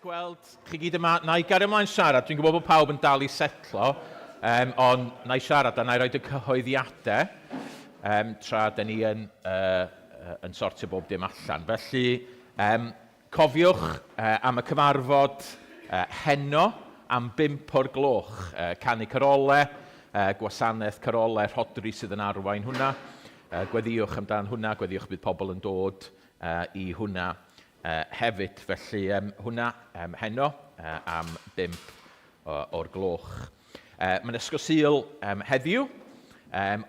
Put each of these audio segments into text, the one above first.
gweld chi gyd yma. Na i gario ymlaen siarad. Dwi'n gwybod bod pawb yn dal i setlo, ond na i siarad a na i roed y cyhoeddiadau tra dyn ni yn sortio bob dim allan. Felly, cofiwch am y cyfarfod heno am bump o'r gloch. Canu carolau, gwasanaeth carolau Rhodri sydd yn arwain hwnna. Gweddïwch amdan hwnna, gweddïwch bydd pobl yn dod i hwnna hefyd. Felly hwnna heno am bump o'r gloch. Mae'n Ysgol Sul heddiw,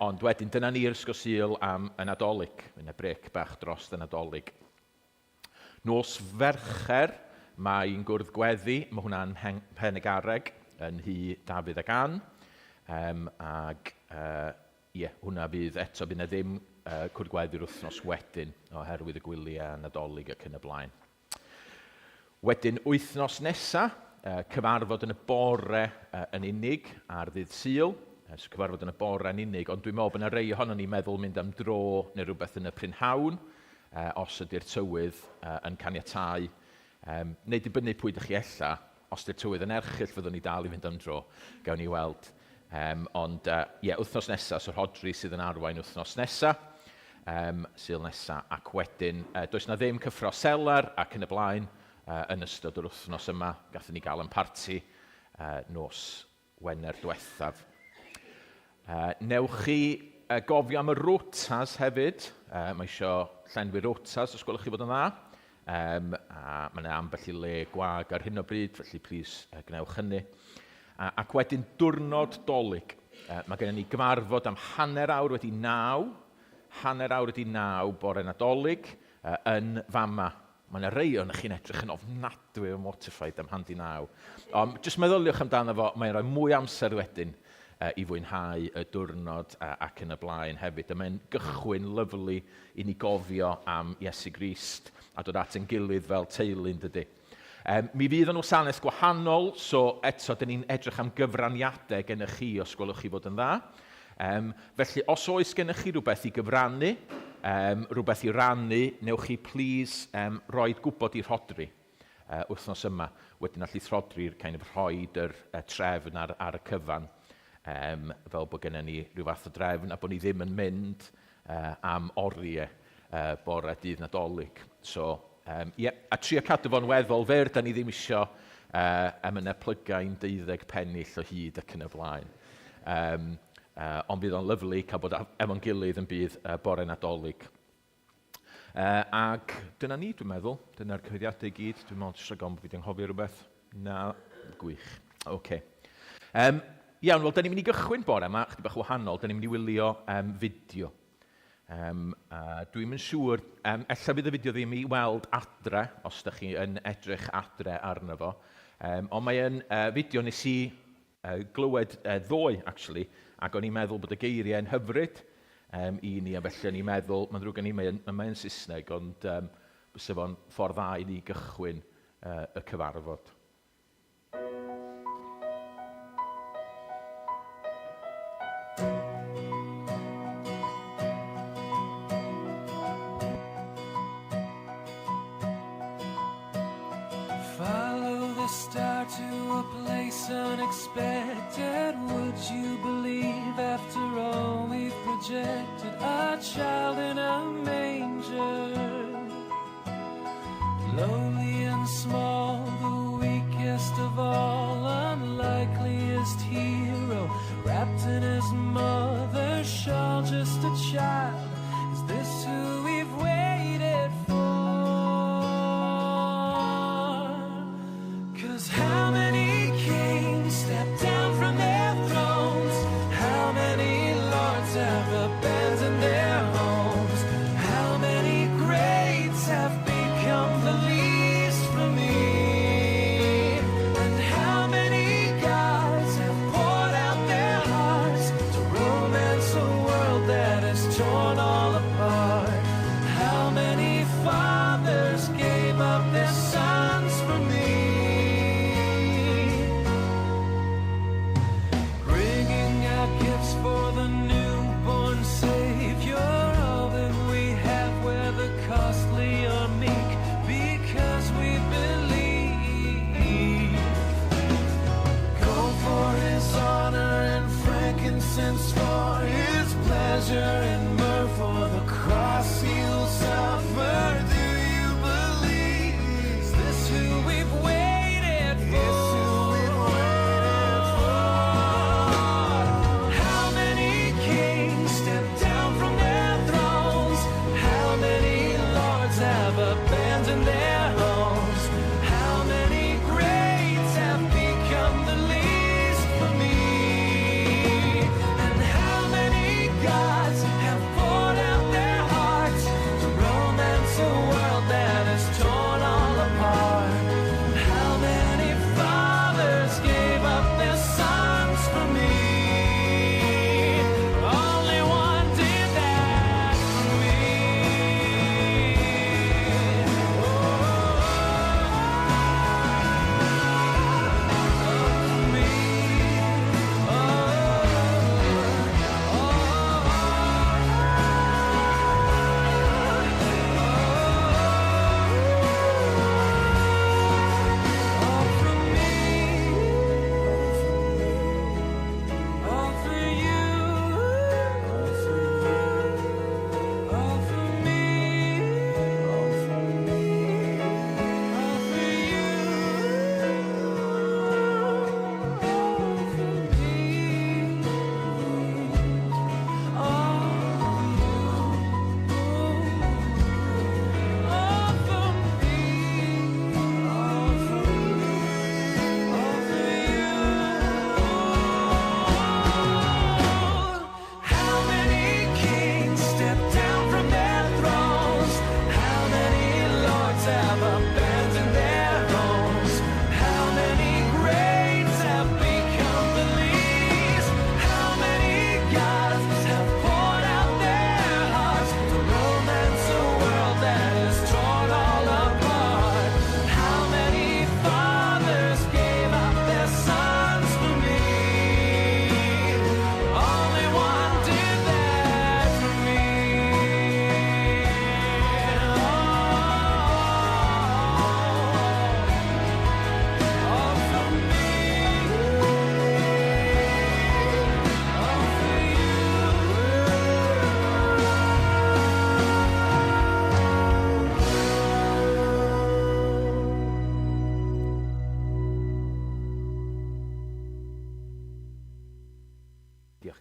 ond wedyn dyna ni'r Ysgol Sul am y Nadolig. Mae yna brec bach dros y Nadolig. Nos Fercher, mae'n gwrdd gweddi, mae hwnna'n Mhen y Garreg, yn nhŷ Dafydd ac Ann. Ag ie, hwnna fydd eto, bydd 'na ddim cwrdd gweddi'r wythnos wedyn oherwydd y gwyliau Nadolig ac yn y blaen. Wedyn wythnos nesa, cyfarfod yn y bore yn unig ar ddydd Sul, so cyfarfod yn y bore yn unig, ond dwi'n meddwl bod yna rei ohonon ni'n meddwl mynd am dro neu rhywbeth yn y prynhawn, os ydy'r tywydd yn caniatáu, neu dibynnu pwy dych chi ella, os 'di'r tywydd yn erchyll fyddwn ni dal i fynd am dro, gawn ni weld. Ond ie, yeah, wythnos nesaf, so Rhodri sydd yn arwain wythnos nesaf, Sul nesaf, ac wedyn does na ddim cyffro selar ac yn y blaen yn ystod yr wythnos yma. Gathon ni gael yn parti nos Wener diwethaf. Newch chi gofio am y rotas hefyd. Mae eisiau llenwi rotas os gwelwch chi fod yn dda. A mae yna ambell i le gwag ar hyn o bryd, felly plis gwnewch hynny. Ac wedyn diwrnod Dolig. Mae gennym ni gyfarfod am 9:30, 9:30 bore Nadolig yn fama. Mae yna rei ohonoch chi'n edrych yn ofnadwy o mortified am handi naw. Ond jyst meddyliwch amdano fo, mae'n rhoi mwy amser wedyn i fwynhau y diwrnod ac yn y blaen hefyd. A mae'n gychwyn lyfli i ni gofio am Iesu Grist a dod at ein gilydd fel teulu, yn dydy. Mi fydd yn wasanaeth gwahanol, so eto, dyn ni'n edrych am gyfraniadau gennych chi os gwelwch chi fod yn dda. Felly, os oes gennych chi rhywbeth i gyfrannu, rhywbeth i rannu, newch chi plîs roid gwybod i Rhodri wythnos yma. Wedyn allith Rhodri kind of rhoid yr trefn ar y cyfan, fel bod gennym ni rhyw fath o drefn a bod ni ddim yn mynd am oriau bore dydd Nadolig. So, ie, a trio cadw fo'n weddol fyr, da ni ddim isio emynau plygain deuddeg pennill o hyd ac yn y blaen. Ond bydd o'n lyfli cael bod efo'n gilydd yn bydd bore Nadolig. Ac dyna ni, dwi'n meddwl. Dyna'r cyhoeddiadau i gyd. Dwi'n meddwl, jyst rhag ofn bod fi wedi anghofio rhywbeth. Na, gwych. Oce. Iawn, wel, da ni'n mynd i gychwyn bore yma, chydig bach wahanol. Da ni'n mynd i wylio fideo. Dwi'm yn siŵr, ella fydd y fideo ddim i weld adre, os da chi yn edrych adre arno fo. Ond mae yn fideo nes i glywed ddoe, actually, ac o'n i'n meddwl bod y geiriau yn hyfryd i ni, a felly o'n i'n meddwl, mae'n ddrwg gen i, mae'n mae Saesneg, ond bysa fo'n ffordd dda i ni gychwyn y cyfarfod. Follow the star to a place unexpected. Would you believe after all we've projected a child in a manger? Lowly and small, the weakest of all, unlikeliest hero, wrapped in his mother's shawl, just a child. Is this who we've waited for? Cause how many kings stepped down from their thrones? How many lords have abandoned their homes? How many greats have become the least?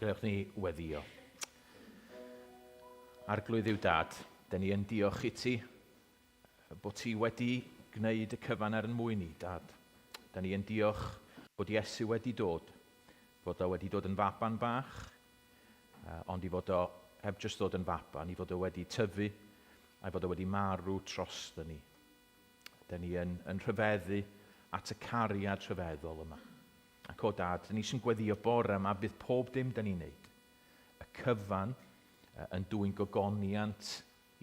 Gadewch ni weddio. Arglwydd yw dad, dyn ni yn diolch i ti bod ti wedi gwneud y cyfan er yn mwyn ni, dad. Dyn ni yn diolch bod Iesu wedi dod, fod o wedi dod yn faban bach, ond i fod o heb jyst ddod yn faban, i fod o wedi tyfu, a'i fod o wedi marw tros ni. Dyn ni yn, yn rhyfeddu at y cariad rhyfeddol yma. Ac o dad, dyn ni sy'n gweddio bore yma, bydd pob dim dyn ni'n neud. Y cyfan yn dwy'n gogoniant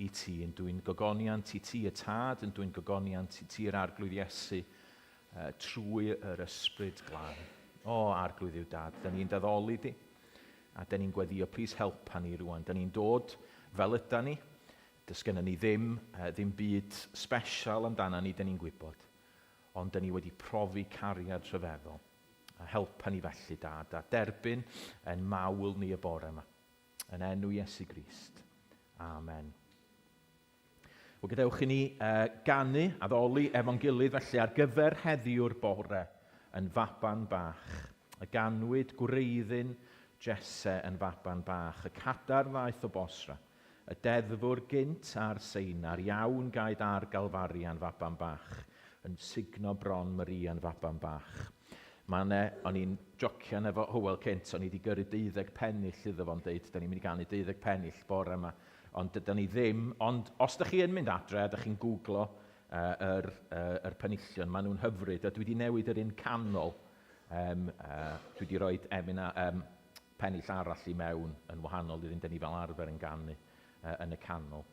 i ti, yn dwy'n gogoniant i ti y tad, yn dwy'n gogoniant i ti yr arglwydd Iesu, trwy yr ysbryd glân. O, arglwydd yw dad, dyn ni'n daddoli di, a dyn ni'n gweddio, plis helpa ni rwan. Dyn ni'n dod fel yda ni, does gennym ni ddim, ddim byd special amdana ni, dyn ni'n gwybod. Ond dyn ni wedi profi cariad rhyfeddol. A helpa ni felly, dad, a derbyn yn mawl ni y bore yma. Yn enw Iesu Grist. Amen. Wel, gadewch i ni uh, ganu, addoli efo'n gilydd felly ar gyfer heddiw'r bore yn faban bach. Y ganwyd gwreiddyn Jesse yn faban bach, y cadar ddaeth o Bosra, y deddfwr gynt ar Seinar, iawn gaed ar Galfarian faban bach, yn sugno bron Maria'n faban bach. Mae 'ne, o'n i'n jocian efo Hywel cynt, o'n i wedi gyrru deuddeg pennill iddo fo'n deud, da ni'n mynd i ganu deuddeg pennill bore yma, ond dyda ni ddim, ond os da chi yn mynd adre a da chi'n googlo uh, yr, uh, yr penillion, maen nhw'n hyfryd, a dwi wedi newid yr un canol, um, uh, dwi wedi rhoi emyn a, um, pennill arall i mewn yn wahanol i'r un da ni fel arfer yn ganu uh, yn y canol.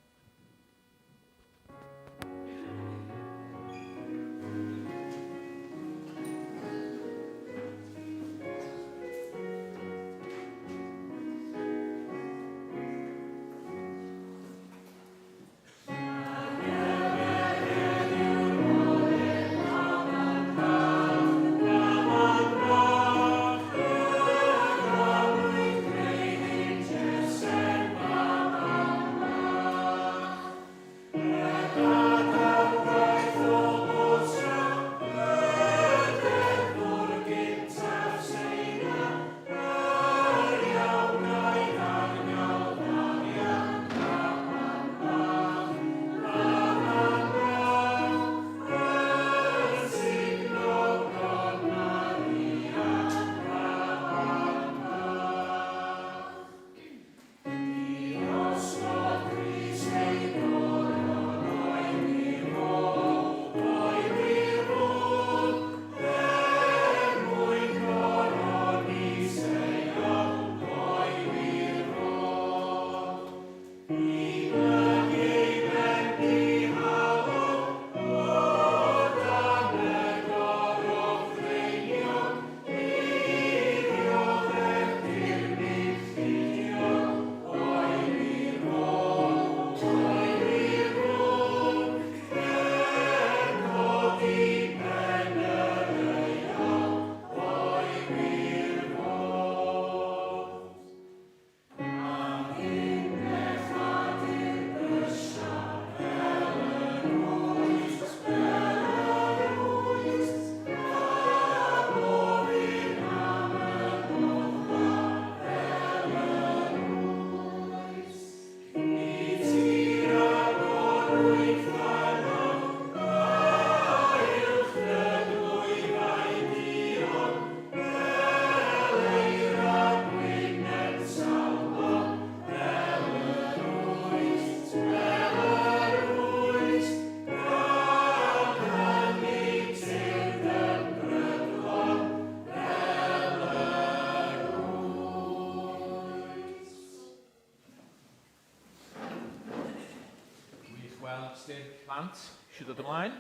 Gwych, wel, os di'r plant eisiau dod ymlaen.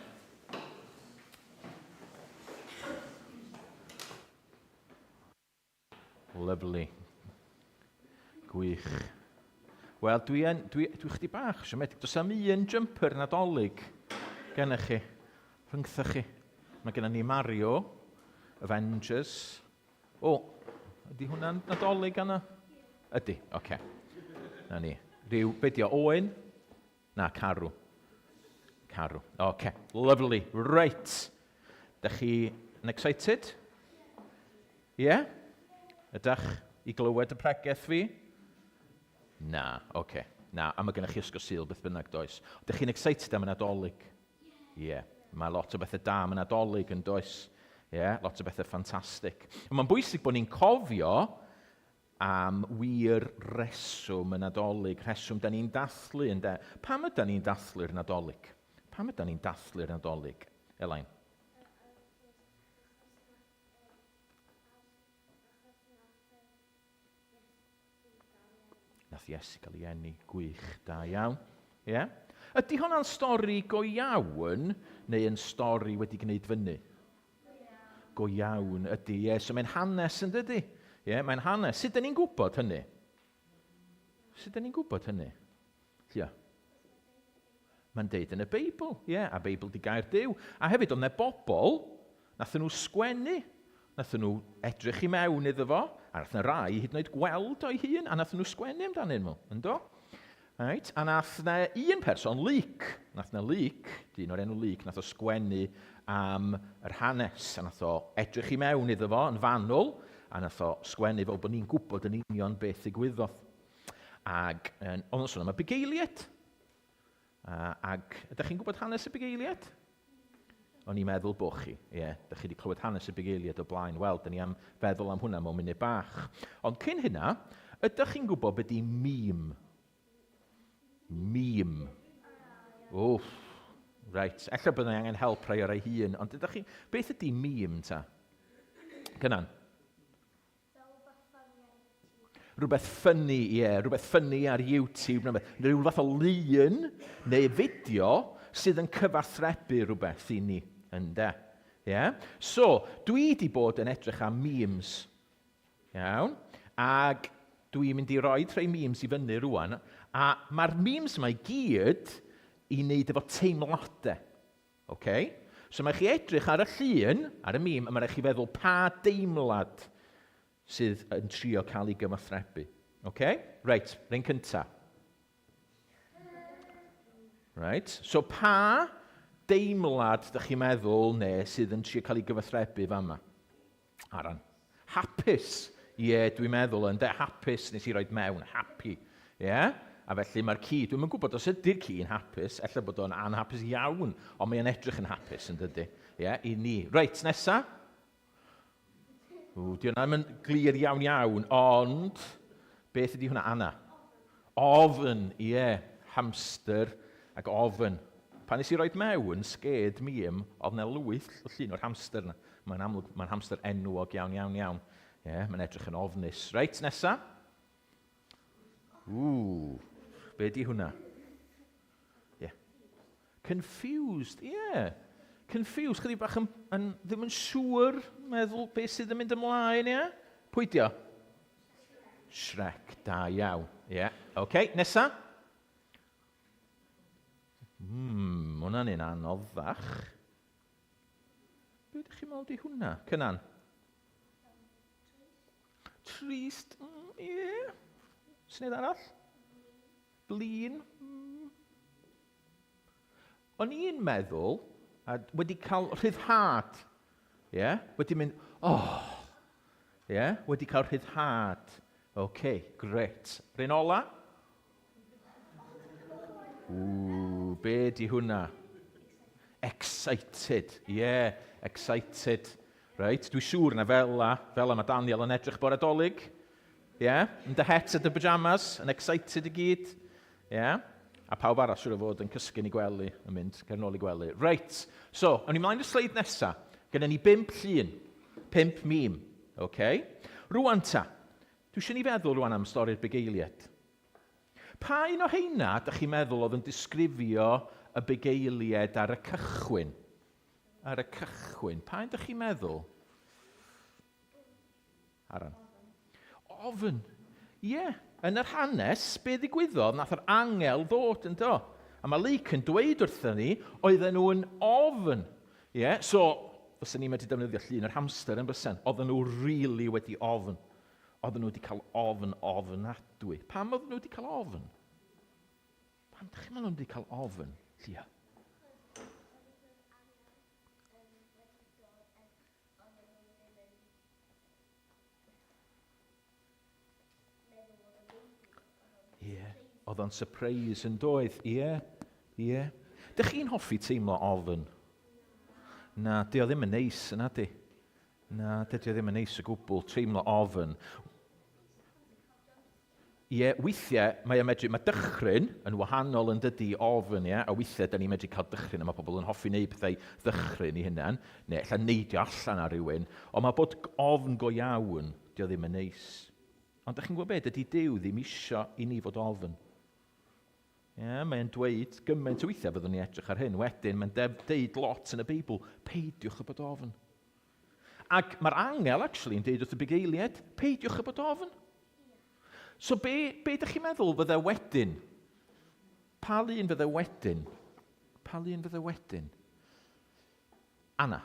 Lovely. Gwych. Wel, dwi yn, dwi, dwi chdi bach siomedig. Does am un jumper nadolig gennych chi, rhyngthoch chi. Mae gennym ni Mario, Avengers. O, ydy hwnna'n nadolig yna? Ydy, oce. Okay. Na ni. Rhyw, be di o, Owen? Na, carw. Carw. Oce, okay. Lovely. Reit. Dych chi yn excited? Ie? Yeah? Ydych? I glywed y pregeth fi? Na, oce. Okay. Na, a mae gennych chi ysgol Sul beth bynnag, does? Ydych chi'n excited am y Nadolig? Ie. Yeah. Mae lot o bethau da am y Nadolig yn does? Ie, yeah, lot o bethau ffantastig. Mae'n bwysig bod ni'n cofio am wir reswm y Nadolig, rheswm da ni'n dathlu, ynde? Pam yda ni'n dathlu'r Nadolig? Pam yda ni'n dathlu'r Nadolig, Elain? Nath Iesu gael ei eni. Gwych, da iawn. Ie? Yeah? Ydy hwnna'n stori go iawn neu yn stori wedi gwneud fyny? Go iawn ydy, ie. Yeah. So mae'n hanes yn dydy? Ie, yeah, mae'n hanes. Sut dyn ni'n gwybod hynny? Sut dyn ni'n gwybod hynny? Ia. Mae'n deud yn y Beibl, ie, yeah, a Beibl di gair Duw. A hefyd, oedd 'na bobl, nathon nhw sgwennu, nathon nhw edrych i mewn iddo fo, a nath 'na rai hyd yn oed gweld o'i hun, a nathon nhw sgwennu amdanyn nhw, yndo? Right? A nath 'na un person, Luke, nath 'na Luke, dyn o'r enw Luke, nath o sgwennu am yr hanes, a nath o edrych i mewn iddo fo yn fanwl, a nath o sgwennu fel bod ni'n gwybod yn union beth ddigwyddodd. Ac oedd o'n sôn am y bugeiliaid. Ac ydych chi'n gwybod hanes y bugeiliaid? O'n i'n meddwl bod chi, ie. Yeah, ydych chi wedi clywed hanes y bugeiliaid o blaen. Wel, dyn ni am feddwl am hwnna mewn munud bach. Ond cyn hynna, ydych chi'n gwybod beth di meme? Meme. Wff, reit. Ella byddai angen help rhai o'r ei hun, ond ydych chi... Beth ydy meme ta? Cynan? Rhywbeth ffynnu, ie, yeah, rhywbeth ffynnu ar YouTube, neu rhyw fath o lun neu fideo sydd yn cyfathrebu rhywbeth i ni, ynde? Yeah? So, dwi wedi bod yn edrych am memes. Iawn? Ac dwi'n mynd i roi rhai memes i fyny rwan, a mae'r memes yma i gyd i wneud efo teimladau. Ok? So mae chi edrych ar y llun, ar y meme, a mae rhaid chi feddwl pa deimlad sydd yn trio cael ei gyfathrebu. Ok? Reit, rhain cynta. Right. So pa deimlad ydych chi'n meddwl neu sydd yn trio cael ei gyfathrebu fama? Aran. Hapus. Ie, yeah, dwi'n meddwl yn de, hapus nes i roed mewn, happy. Ie? Yeah? A felly mae'r ci, dwi'm yn gwybod os ydy'r ci yn hapus, ella bod o'n anhapus iawn, ond mae'n edrych yn hapus yn dydy. Ie, yeah, i ni. Reit, nesa. Ww, di hwnna ddim yn glir iawn iawn, ond beth ydy hwnna, Anna? Ofn, ie, yeah, hamster ac ofn. Pan nes i roed mewn sged meme, oedd 'na lwyth o llun o'r hamster 'na. Mae'n amlwg, mae'n hamster enwog iawn, iawn, iawn. Ie, yeah, mae'n edrych yn ofnus. Reit, nesa. Ww, be di hwnna? Ie. Yeah. Confused, ie. Yeah. Confused, chydig bach yn, yn, ddim yn siŵr meddwl beth sydd yn mynd ymlaen, ie? Yeah? Pwy di o? Shrek, da iawn. Ie, yeah. oce, okay, nesa. Hwnna'n un anoddach. Be ydych chi'n meddwl di hwnna? Cynan? Trist. Ie. Yeah. Syniad arall? Blin. O'n i'n meddwl, a wedi cael rhyddhad, ie, yeah? Wedi mynd, oh, ie, yeah? Wedi cael rhyddhad. Oce, okay, gret. Rhyn ola? Ww, be di hwnna? Excited, ie, yeah, excited. Right, dwi'n siŵr na fel la, fel la mae Daniel yn edrych bore dolyg. Ie, yeah, yn dy het a dy pyjamas, yn excited i gyd. Ie, yeah. A pawb arall siŵr o fod yn cysgu yn ei gwely, yn mynd ger nôl i gwely. Reit, so, awn ni mlaen i'r sleid nesa. Gyda ni bump llun, pump meme. Okay. Rwan ta, dwi eisiau ni feddwl rwan am stori'r bugeiliaid. Pa un o heina dych chi'n meddwl oedd yn disgrifio y bugeiliaid ar y cychwyn? Ar y cychwyn. Pa un dych chi'n meddwl? Aran. Ofn. Ie. Yeah. Yn yr hanes, be ddigwyddodd, nath yr angel ddod yn do. A mae Luke yn dweud wrthyn ni, oedden nhw'n ofn. Ie, yeah? So, fysen ni'n medru defnyddio llun yr hamster yn bysen. Oedden nhw really wedi ofn. Oedden nhw wedi cael ofn ofnadwy. Pam oedden nhw wedi cael ofn? Pam ydych chi'n meddwl nhw wedi cael ofn, Llia? Oedd o'n surprise yn doedd? Ie, ie. Dych chi'n hoffi teimlo ofn? Na, di o ddim yn neis yna di. Na, dydy o ddim yn neis o gwbl, teimlo ofn. Ie, weithiau mae o'n medru, mae dychryn yn wahanol yn dydy ofn, ie, a weithiau da ni'n medru cael dychryn, a mae pobl yn hoffi wneud pethau ddychryn i hunain, neu ella neidio allan ar rywun, ond mae bod ofn go iawn, dio ddim yn neis. Ond da chi'n gwybod beth, dydy Duw ddim isio i ni fod ofn. Ie, mae'n dweud gymaint o weithiau fyddwn ni edrych ar hyn wedyn, mae'n deud lot yn y Beibl, peidiwch â bod ofn. Ac mae'r angel, actually, yn deud wrth y bugeiliaid, peidiwch â bod ofn. So be, be ydych chi'n meddwl fydde wedyn? Pa lun fydde wedyn? Pa lun fydde wedyn? Anna.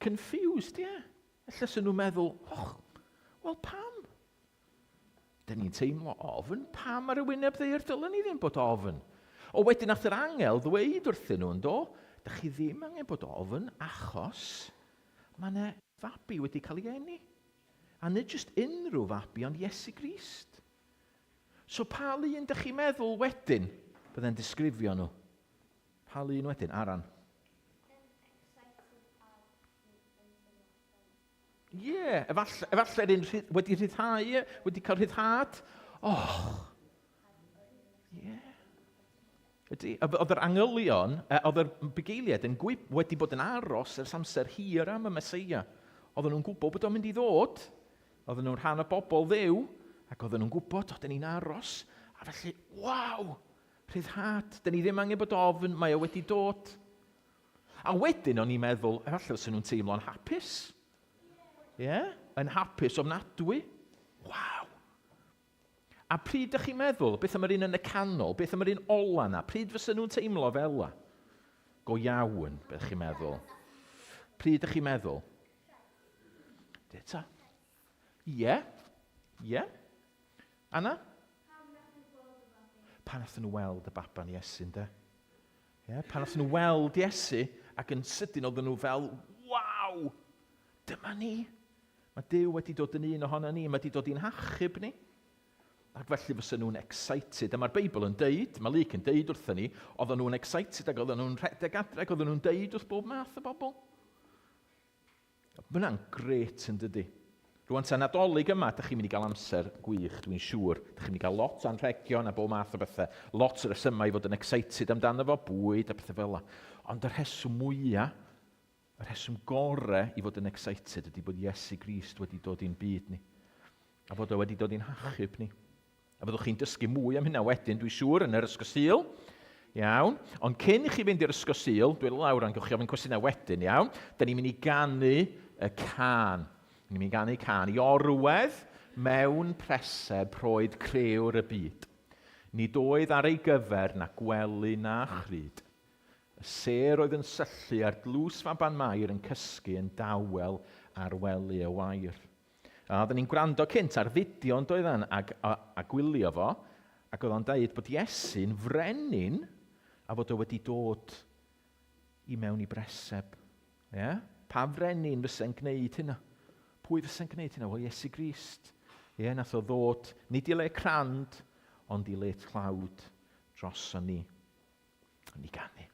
Confused, ie. Yeah. Ella sy'n nhw'n meddwl, och, wel pam? Dyn ni'n teimlo ofn. Pam ar y wyneb ddaear dylen ni ddim bod ofn? O wedyn nath yr angel ddweud wrthyn nhw, yn do, dych chi ddim angen bod ofn achos mae yna fabi wedi cael ei eni. A nid jyst unrhyw fabi, ond Iesu Grist. So pa lun dych chi'n meddwl wedyn bydde'n disgrifio nhw? Pa lun wedyn? Aran. Ie, yeah, efallai, efallai un rhydd, wedi rhyddhau, wedi cael rhyddhad. Och, ie. Yeah. Ydy, oedd yr angylion, oedd yr bugeiliaid yn gwyb, wedi bod yn aros ers amser hir am y Mesoea. Oedden nhw'n gwybod bod o'n mynd i ddod. Oedden nhw'n rhan o bobl ddew, ac oedden nhw'n gwybod, oedden ni'n aros. A felly, waw, rhyddhad. Dyn ni ddim angen bod ofn, mae o wedi dod. A wedyn o'n i'n meddwl, efallai fysa nhw'n teimlo'n hapus. Ie? Yeah? Yn hapus ofnadwy. Waw! A pryd ydych chi'n meddwl, beth am yr un yn y canol, beth am yr un ola na, pryd fysa nhw'n teimlo fel la? Go iawn, beth chi'n meddwl? Pryd ydych chi'n meddwl? Deta. Ie. Ie. Anna? Pan nath nhw weld y baban Iesu, ynde? Yeah, pan nath nhw weld Iesu, ac yn sydyn oedden nhw fel, waw, dyma ni. Mae Duw wedi dod yn un ohono ni, mae wedi dod i'n hachub ni. Ac felly fysa nhw'n excited. A mae'r Beibl yn deud, mae Luke yn deud wrthyn ni, oedden nhw'n excited ac oedden nhw'n rhedeg adre ac oedden nhw'n deud wrth bob math o bobl. Mae hwnna'n grêt yn dydy? Rwan ta Nadolig yma, dych chi'n mynd i gael amser gwych, dwi'n siŵr. Dych chi'n mynd i gael lot o anrhegion a bob math o bethau. Lot o resymau i fod yn excited amdano fo, bwyd a pethau fel yna. Ond y rheswm mwyaf, y rheswm gorau i fod yn excited ydy bod Iesu Grist wedi dod i'n byd ni. A bod o wedi dod i'n hachub ni. A fyddwch chi'n dysgu mwy am hynna wedyn, dwi'n siŵr, yn yr Ysgol Sul. Iawn. Ond cyn i chi fynd i'r Ysgol Sul, dwi'n lawr am gewch chi ofyn cwestiynau wedyn, iawn. Da ni'n mynd i ganu y can. Ni'n mynd i ganu can i orwedd mewn preseb rhoed crëwr y byd. Nid oedd ar ei gyfer na gwely na chryd. Y sêr oedd yn syllu ar dlws faban Mair yn cysgu yn dawel ar wely y wair. A oedden ni'n gwrando cynt ar fideo yn doeddan ac, a, a gwylio fo, ac oedd o'n dweud bod Iesu'n frenin a fod o wedi dod i mewn i breseb. Yeah? Pa frenin fysa'n gwneud hynna? Pwy fysa'n gwneud hynna? Wel, Iesu Grist. Ie, yeah, nath o ddod, nid i le crand, ond i le tlawd droson ni. Ni ganu.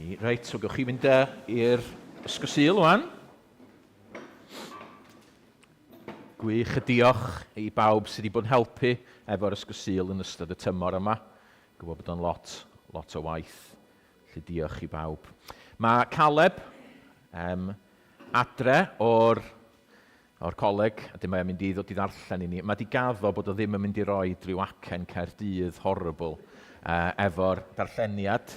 Ni. Reit, so gewch chi fynd i'r Ysgol Sul wan. Gwych y diolch i bawb sydd wedi bod yn helpu efo'r Ysgol Sul yn ystod y tymor yma. Gwybod bod o'n lot, lot o waith. Felly diolch i bawb. Mae Caleb um, adre o'r, o'r coleg, a dim mae'n mynd i ddod i ddarllen i ni. Mae di gaddo bod o ddim yn mynd i roi rhyw acen Caerdydd horrible efo'r darlleniad.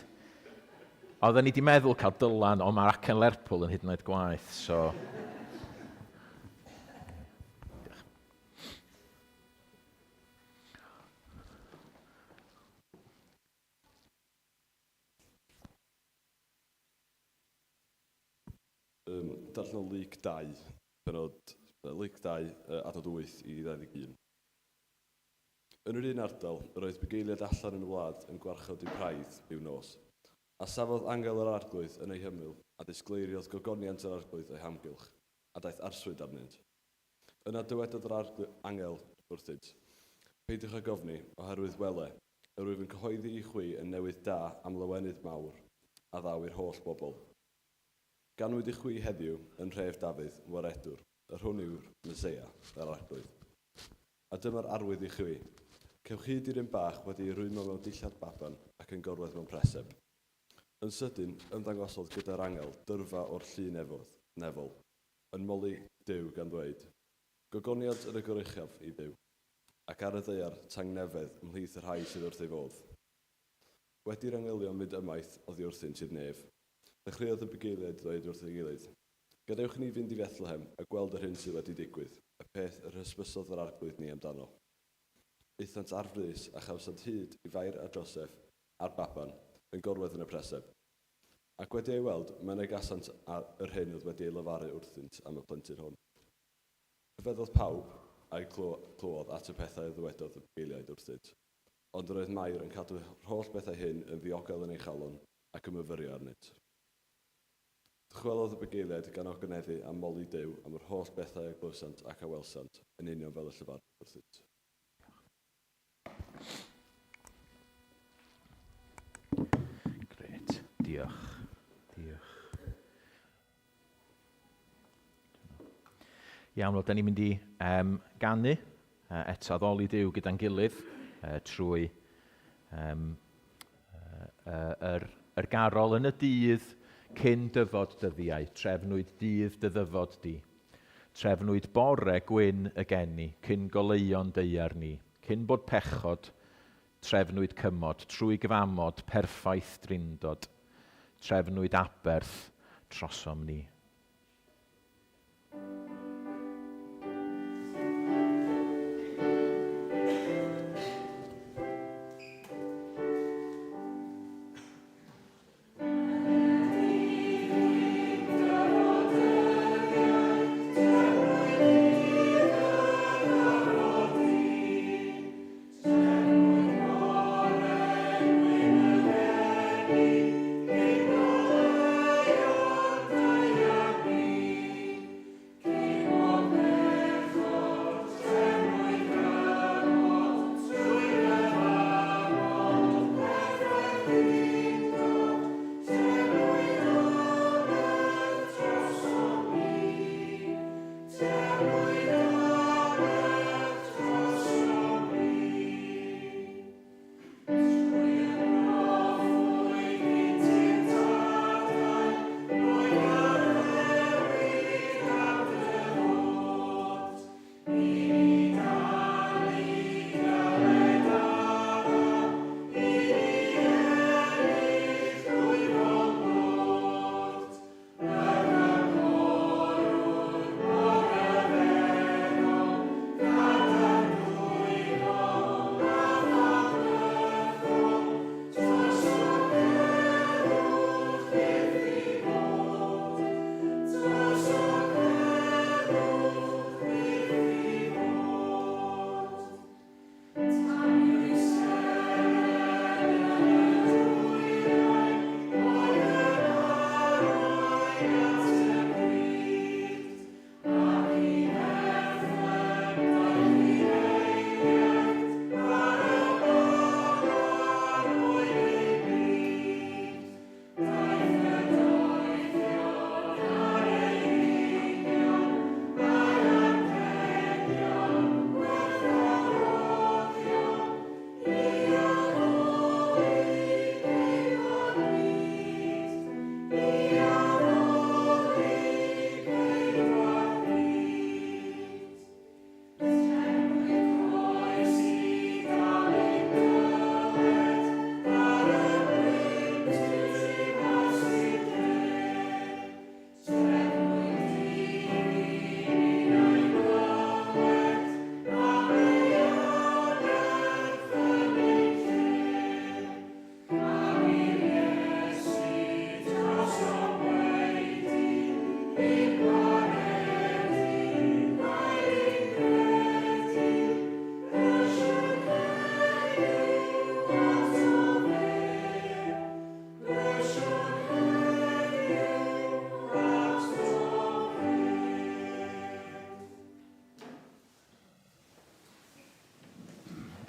Oedden ni di meddwl cael Dylan, ond mae'r acen Lerpwl yn hyd yn oed gwaeth, so... Diolch. Um, darllen o Luc 2, penod Luc 2, adnod 8 i 21. Yn yr un ardal, yr oedd bugeiliaid allan yn y wlad yn gwarchod eu praidd ryw nos. A safodd angel yr Arglwydd yn eu hymyl, a disgleiriodd gogoniant yr Arglwydd o'u hamgylch, a daeth arswyd arnynt. Yna dywedodd yr angel wrthynt, Peidiwch ag ofni, oherwydd wele, yr wyf yn cyhoeddi i chwi y newydd da am lawenydd mawr a ddaw i'r holl bobl. Ganwyd i chwi heddiw yn nhref Dafydd, Waredwr, yr hwn yw'r Meseia, yr Arglwydd. A dyma'r arwydd i chwi, Cewch hyd i'r un bach wedi ei rwymo mewn dillad baban ac yn gorwedd mewn preseb. Yn sydyn, ymddangosodd gyda'r angel dyrfa o'r llu nefoedd, nefol, yn moli Duw gan ddweud, Gogoniant yn y goruchaf i Dduw, ac ar y ddaear tangnefedd ymhlith y rhai sydd wrth ei fodd. Wedi i'r angylion fynd ymaith oddi wrthynt i'r nef, dechreuodd y bugeiliaid ddweud wrth ei gilydd, Gadewch i ni fynd i Fethlehem a gweld yr hyn sydd wedi digwydd, y peth yr hysbysodd yr Arglwydd ni amdano. Aethant ar frys a chawsant hyd i Fair a Joseff a'r baban, yn gorwedd yn y preseb. Ac wedi ei weld, mynegasant ar yr hyn oedd wedi ei lefaru wrthynt am y plentyn hwn. Rhyfeddodd pawb a'i clywodd at y pethau a ddywedodd y bugeiliaid wrthynt. Ond yr oedd Mair yn cadw'r holl bethau hyn yn ddiogel yn ei chalon ac yn myfyrio arnynt. Dychwelodd y bugeiliaid gan ogoneddu a moli Duw am yr holl bethau a glywsant ac a welsant, yn union fel y llefarwyd wrthynt. Gret, diolch. Diolch. Iawn, wel, da ni'n mynd i um, ganu eto addoli Duw gyda'n gilydd trwy um, yr, yr garol yn y dydd cyn dyfod dyddiau, trefnwyd dydd dy ddyfod di. Trefnwyd bore gwyn y geni, cyn goleuo'n daear ni, cyn bod pechod, trefnwyd cymod, trwy gyfamod perffaith drindod, trefnwyd aberth trosom ni.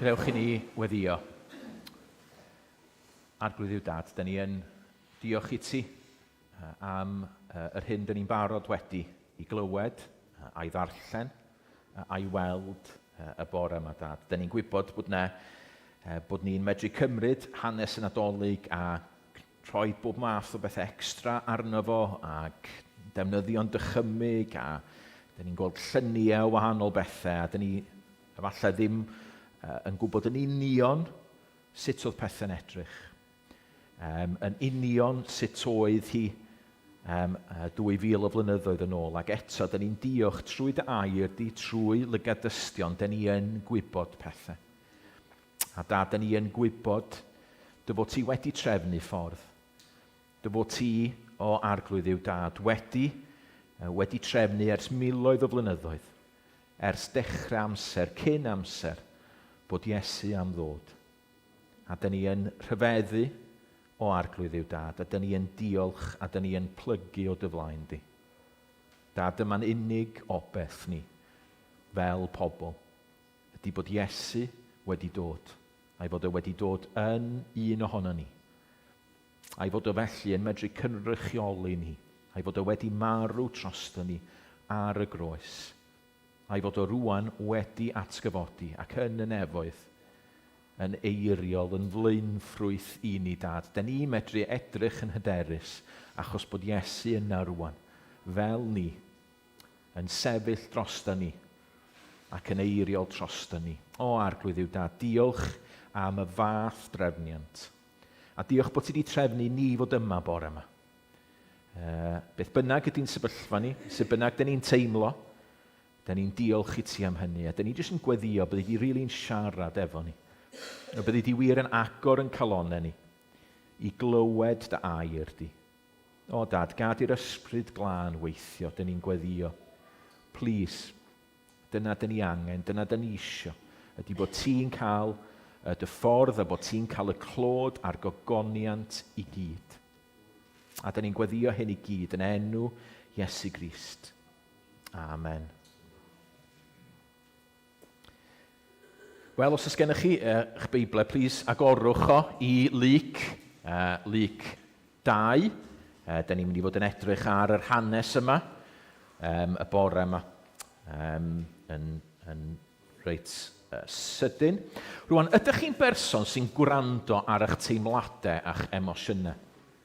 Gadewch i ni weddio. Arglwydd yw dad, da ni yn diolch i ti am yr hyn da ni'n barod wedi i glywed, a'i ddarllen, a'i weld y bore yma, dad. Da ni'n gwybod bod, ne, bod ni'n medru cymryd hanes y Nadolig a rhoi bob math o bethau extra arno fo ac defnyddio'n dychymyg a da ni'n gweld lluniau o wahanol bethau a da ni efallai ddim yn gwybod yn union sut oedd pethau'n edrych. Um, yn union sut oedd hi um, 2000 o flynyddoedd yn ôl. Ac eto, da ni'n diolch trwy dy air di, trwy lygad dystion, da ni yn gwybod pethau. A da, da ni yn gwybod dy fod ti wedi trefnu ffordd. Dy fod ti, o arglwydd yw dad, wedi, wedi trefnu ers miloedd o flynyddoedd, ers dechrau amser, cyn amser, bod Iesu am ddod. A dyn ni yn rhyfeddu o arglwydd yw dad, a dyn ni yn diolch a dyn ni yn plygu o dy flaen di. Dad, dyma'n unig obeth ni, fel pobl, ydy bod Iesu wedi dod, a'i fod o wedi dod yn un ohono ni, a'i fod o felly yn medru cynrychioli ni, a'i fod o wedi marw drosto ni ar y groes, a'i fod o rwan wedi atgyfodi ac yn y nefoedd, yn eiriol, yn flaenffrwyth i ni, Dad. Da ni medru edrych yn hyderus achos bod Iesu yna rwan, fel ni, yn sefyll drosta ni ac yn eiriol trosta ni. O, Arglwydd yw Dad, diolch am y fath drefniant. A diolch bod ti wedi trefnu ni fod yma bore yma. Uh, beth bynnag ydy'n sefyllfa ni, sut bynnag dyn ni'n teimlo, dyn ni'n diolch i ti am hynny, a dyn ni jyst yn gweddio, byddi di rili'n siarad efo ni. A byddi di wir yn agor yn calonau ni i glywed dy air di. O dad, gad i'r ysbryd glân weithio, dyn ni'n gweddio. Please, dyna dyn ni angen, dyna dyn ni isio, ydy bod ti'n cael dy ffordd a bod ti'n cael y clod a'r gogoniant i gyd. A dyn ni'n gweddio hyn i gyd yn enw Iesu Grist. Amen. Wel, os oes gennych chi eich Beiblau, please agorwch o i Luc, Luc 2. Da ni'n mynd i fod yn edrych ar yr hanes yma um, y bore yma um, yn, yn reit sydyn. Rwan, ydych chi'n berson sy'n gwrando ar eich teimladau a'ch emosiynau?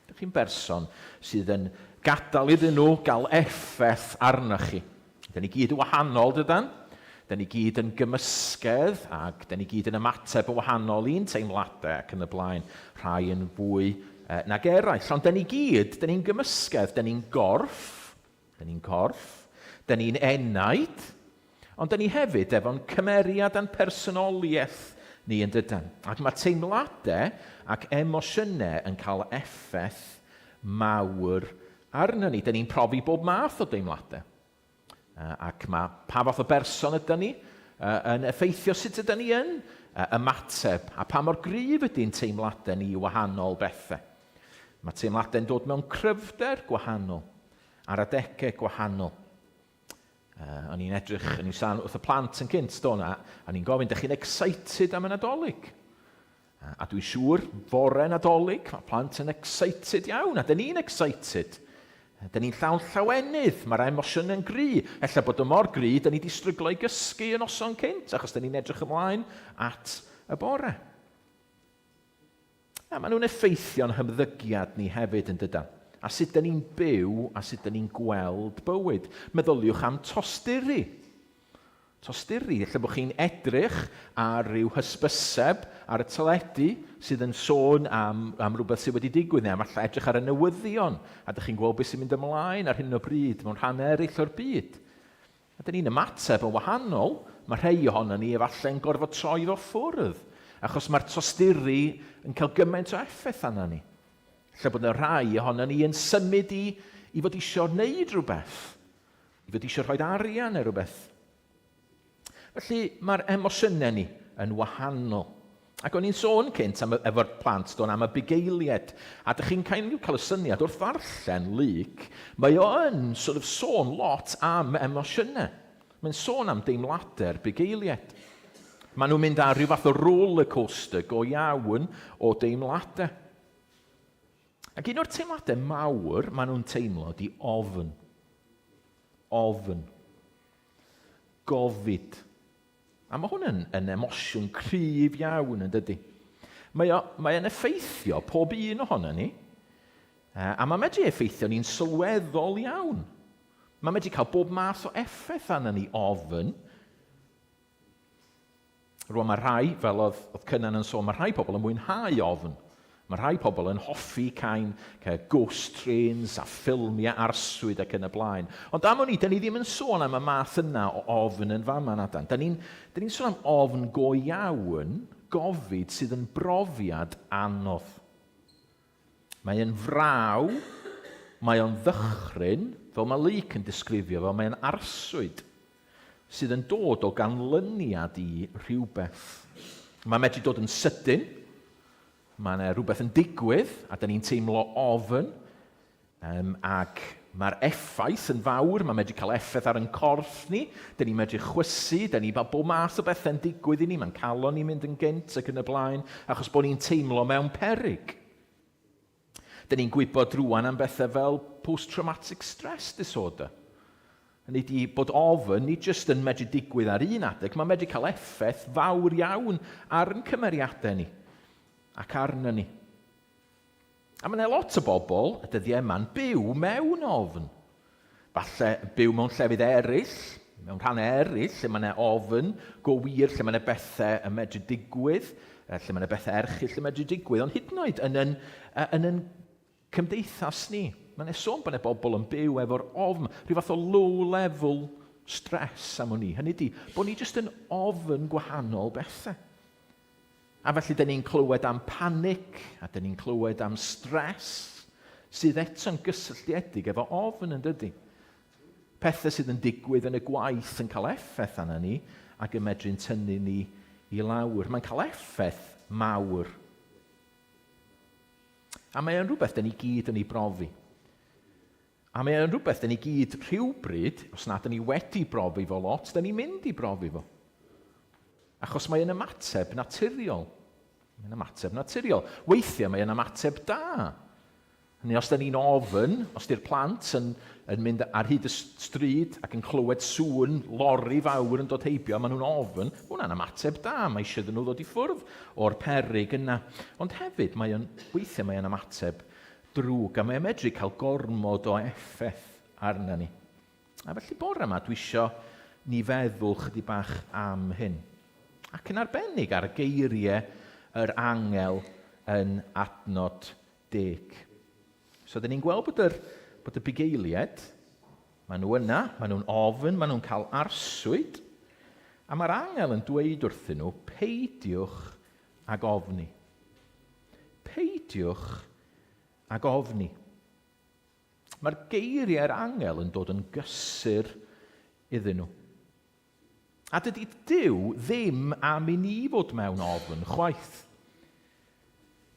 Ydych chi'n berson sydd yn gadael iddyn nhw gael effaith arnoch chi? Dyn ni gyd yn wahanol, dydan? Dyn ni gyd yn gymysgedd ac dyn ni gyd yn ymateb yn wahanol i'n teimladau ac yn y blaen, rhai yn fwy nag eraill. Ond dyn ni gyd, dyn ni'n gymysgedd, dyn ni'n gorff, dyn ni'n corff, dyn ni'n enaid, ond dyn ni hefyd efo'n cymeriad a'n personoliaeth ni yn dydan. Ac mae teimladau ac emosiynau yn cael effaith mawr arno ni. Dyn ni'n profi bob math o deimladau. Ac mae pa fath o berson ydyn ni yn effeithio sut ydyn ni yn ymateb a pa mor gryf ydy'n teimladau ni i wahanol bethau. Mae teimladau'n dod mewn cryfder gwahanol, ar adegau gwahanol. O'n i'n edrych, o'n i'n siarad wrth y plant yn cynt, do, a o'n i'n gofyn, dych chi'n excited am y Nadolig? A dwi'n siŵr, fore Nadolig, mae plant yn excited iawn, a dyn ni'n excited. Dyn ni'n llawn llawenydd, mae'r emosiwn yn gry. Ella bod o mor gry, dyn ni wedi stryglo i gysgu y noson cynt, achos dyn ni'n edrych ymlaen at y bore. A maen nhw'n effeithio'n hymddygiad ni hefyd yn dydan? A sut dyn ni'n byw a sut dyn ni'n gweld bywyd. Meddyliwch am tosturi. Tosturi, lle bod chi'n edrych ar ryw hysbyseb ar y teledu sydd yn sôn am, am rhywbeth sydd wedi digwydd, neu am falle edrych ar y newyddion, a dych chi'n gweld beth sy'n mynd ymlaen ar hyn o bryd mewn rhannau eraill o'r byd. A dyn ni'n ymateb yn wahanol, mae rhai ohonon ni efallai yn gorfod troi fo ffwrdd, achos mae'r tosturi yn cael gymaint o effaith arna ni. Lle bod yna rhai ohonon ni yn symud i, i fod eisiau wneud rhywbeth, i fod eisiau rhoi arian neu rhywbeth. Felly mae'r emosiynau ni yn wahanol. Ac o'n i'n sôn cynt am, efo'r plant do'n am y bugeiliaid. A dych chi'n kind of cael y syniad wrth ddarllen Luc, mae o yn sort of sôn lot am emosiynau. Mae'n sôn am deimladau'r bugeiliaid. Maen nhw'n mynd ar rhyw fath o roller coaster go iawn o deimladau. Ac un o'r teimladau mawr maen nhw'n teimlo di ofn. Ofn. Gofid. A mae hwn yn, yn emosiwn cryf iawn, yn dydy? Mae, o, mae yn effeithio pob un ohono ni, a mae medru effeithio ni'n sylweddol iawn. Mae medru cael bob math o effaith arno ni ofn. Rwan mae rhai, fel oedd, oedd Cynan yn sôn, mae rhai pobl yn mwynhau ofn. Mae rhai pobl yn hoffi cain, ghost trains a ffilmiau arswyd ac yn y blaen. Ond am wn i, da ni ddim yn sôn am y math yna o ofn yn fama na dan. Da ni'n ni sôn am ofn go iawn, gofid sydd yn brofiad anodd. Mae e'n fraw, mae o'n ddychryn, fel mae Luc yn disgrifio fel mae'n arswyd sydd yn dod o ganlyniad i rhywbeth. Mae'n medru dod yn sydyn, mae yna rhywbeth yn digwydd a da ni'n teimlo ofn, Um, ac mae'r effaith yn fawr, mae'n medru cael effaith ar ein corff ni, dyn ni'n medru chwysu, dyn ni, mae bob math o bethau'n digwydd i ni, mae'n calon ni'n mynd yn gynt ac yn y blaen, achos bod ni'n teimlo mewn peryg. Dyn ni'n gwybod rwan am bethau fel post-traumatic stress disorder. Hynny ydi bod ofn nid jyst yn medru digwydd ar un adeg, mae'n medru cael effaith fawr iawn ar ein cymeriadau ni ac arno ni. A mae yna lot o bobl y dyddiau yma'n byw mewn ofn. Falle byw mewn llefydd eraill, mewn rhannau eraill lle mae yna ofn go wir, lle mae yna bethau yn medru digwydd, lle mae yna bethau erchyll yn medru digwydd, ond hyd yn oed yn yn, yn yn cymdeithas ni, mae yna sôn bod yna bobl yn byw efo'r ofn, rhyw fath o low level stress am wn i. Hynny ydy, bod ni jyst yn ofn gwahanol bethau. A felly dyn ni'n clywed am panic, a dyn ni'n clywed am stress, sydd eto'n gysylltiedig efo ofn yn dydy. Pethau sydd yn digwydd yn y gwaith yn cael effaith arna ni ac yn medru'n tynnu ni i lawr. Mae'n cael effaith mawr. A mae o'n rhywbeth dyn ni gyd yn ei brofi. A mae o'n rhywbeth dyn ni gyd rhywbryd, os nad dyn ni wedi brofi fo lot, dyn ni'n mynd i brofi fo. Achos mae yn ymateb naturiol. Mae'n ymateb naturiol. Weithiau mae yn ymateb da. Hynny os da ni'n ofn, os di'r plant yn, yn mynd ar hyd y stryd ac yn clywed sŵn lori fawr yn dod heibio, maen nhw'n ofn, mae hwnna'n ymateb da, mae eisiau iddyn nhw ddod i ffwrdd o'r peryg yna. Ond hefyd, mae o'n, weithiau mae o'n ymateb drwg, a mae o'n medru cael gormod o effaith arna ni. A felly bore yma dwi isio ni feddwl chydig bach am hyn. Ac yn arbennig ar geiriau yr angel yn adnod deg. So, dyn ni'n gweld bod, yr, bod y bugeiliaid, maen nhw yna, maen nhw'n ofn, maen nhw'n cael arswyd, a mae'r angel yn dweud wrthyn nhw, peidiwch ag ofni. Peidiwch ag ofni. Mae'r geiriau'r angel yn dod yn gysur iddyn nhw. A dydy Duw ddim am i ni fod mewn ofn chwaith.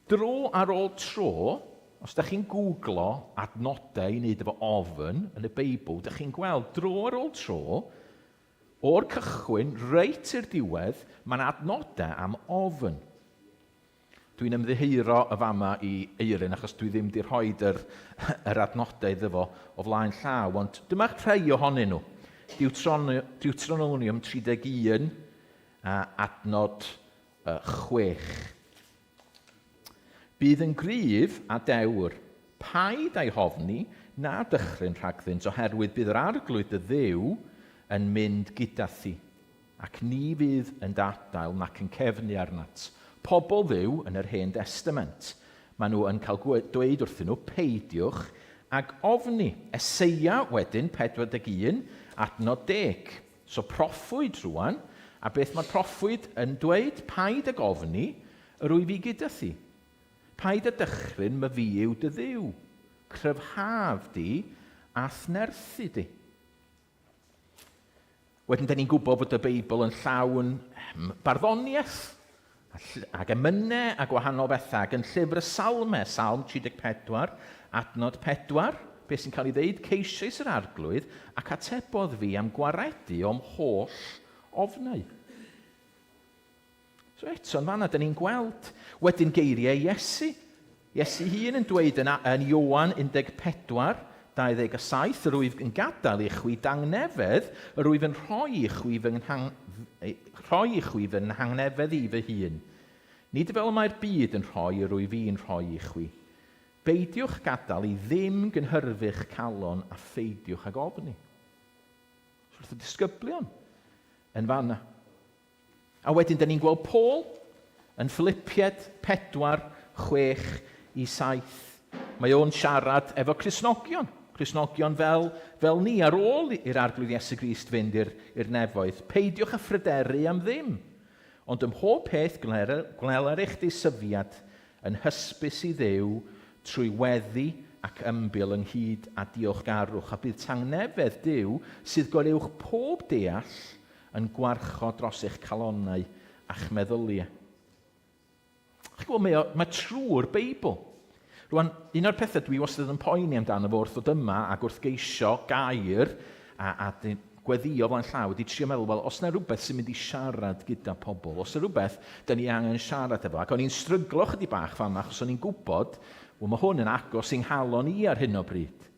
Dro ar ôl tro, os da chi'n googlo adnodau i wneud efo ofn yn y Beibl, da chi'n gweld dro ar ôl tro, o'r cychwyn reit i'r diwedd, mae'n adnodau am ofn. Dwi'n ymddiheuro y fama i Eirin achos dwi ddim di rhoid yr, yr adnodau iddo fo o flaen llaw, ond dyma rhai ohonyn nhw. Deuteronomium 31 a adnod 6. Bydd yn gryf a dewr, paid â'i hofni na dychryn rhagddynt, oherwydd bydd yr Arglwydd dy Dduw yn mynd gyda thi. Ac ni fydd yn dy adael nac yn cefnu arnat. Pobl Dduw yn yr Hen Destament. Maen nhw yn cael dweud wrthyn nhw, Peidiwch ag ofni. Eseia wedyn, 41, adnod deg. So proffwyd rwan, a beth mae'r proffwyd yn dweud? Paid ag ofni, yr wyf fi gyda thi. Paid â dychryn, my fi yw dy Dduw. Cryfhaf di a'th nerthu di. Wedyn, da ni'n gwybod bod y Beibl yn llawn barddoniaeth ac emynau a gwahanol bethau. Ac yn llyfr y Salmau, Salm 34, adnod 4, beth sy'n cael ei ddeud, ceisiais yr arglwydd ac atebodd fi am gwaredu o'm holl ofnau. So eto, yn fanna, dyn ni'n gweld wedyn geiriau Iesu. Iesu hun yn dweud yn, yn Ioan 14, 27, yr wyf yn gadael i chwi dangnefedd, yr wyf yn rhoi i chwi fy, nghang, rhoi i chwi fy nhangnefedd i fy hun. Nid fel y mae'r byd yn rhoi, yr wyf i'n rhoi i chwi. Beidiwch gadael i ddim gynhyrfu'ch calon a pheidiwch ag ofni. So wrth y disgyblion yn fanna. A wedyn, da ni'n gweld Paul yn Philippiaid 4, 6 i 7. Mae o'n siarad efo Cristnogion, Cristnogion fel, fel ni, ar ôl i'r Arglwydd Iesu Grist fynd i'r nefoedd. Peidiwch â phryderu am ddim, ond ym mhob peth gwneler eich deisyfiad yn hysbys i Dduw trwy weddi ac ymbil ynghyd â diolchgarwch, a bydd tangnefedd Duw sydd goruwch pob deall yn gwarchod dros eich calonnau a'ch meddyliau. Chi'n gwybod, mae, o, mae trwy'r Beibl. Rwan, un o'r pethau dwi wastad yn poeni amdano fo wrth ddod yma ac wrth geisio gair a, a gweddio flaen llaw ydy trio meddwl, wel, os yna rhywbeth sy'n mynd i siarad gyda pobl, os yna rhywbeth da ni angen siarad efo, ac o'n i'n stryglo chydig bach fama, achos o'n i'n gwybod, wel, mae hwn yn agos i'n nghalon i ar hyn o bryd.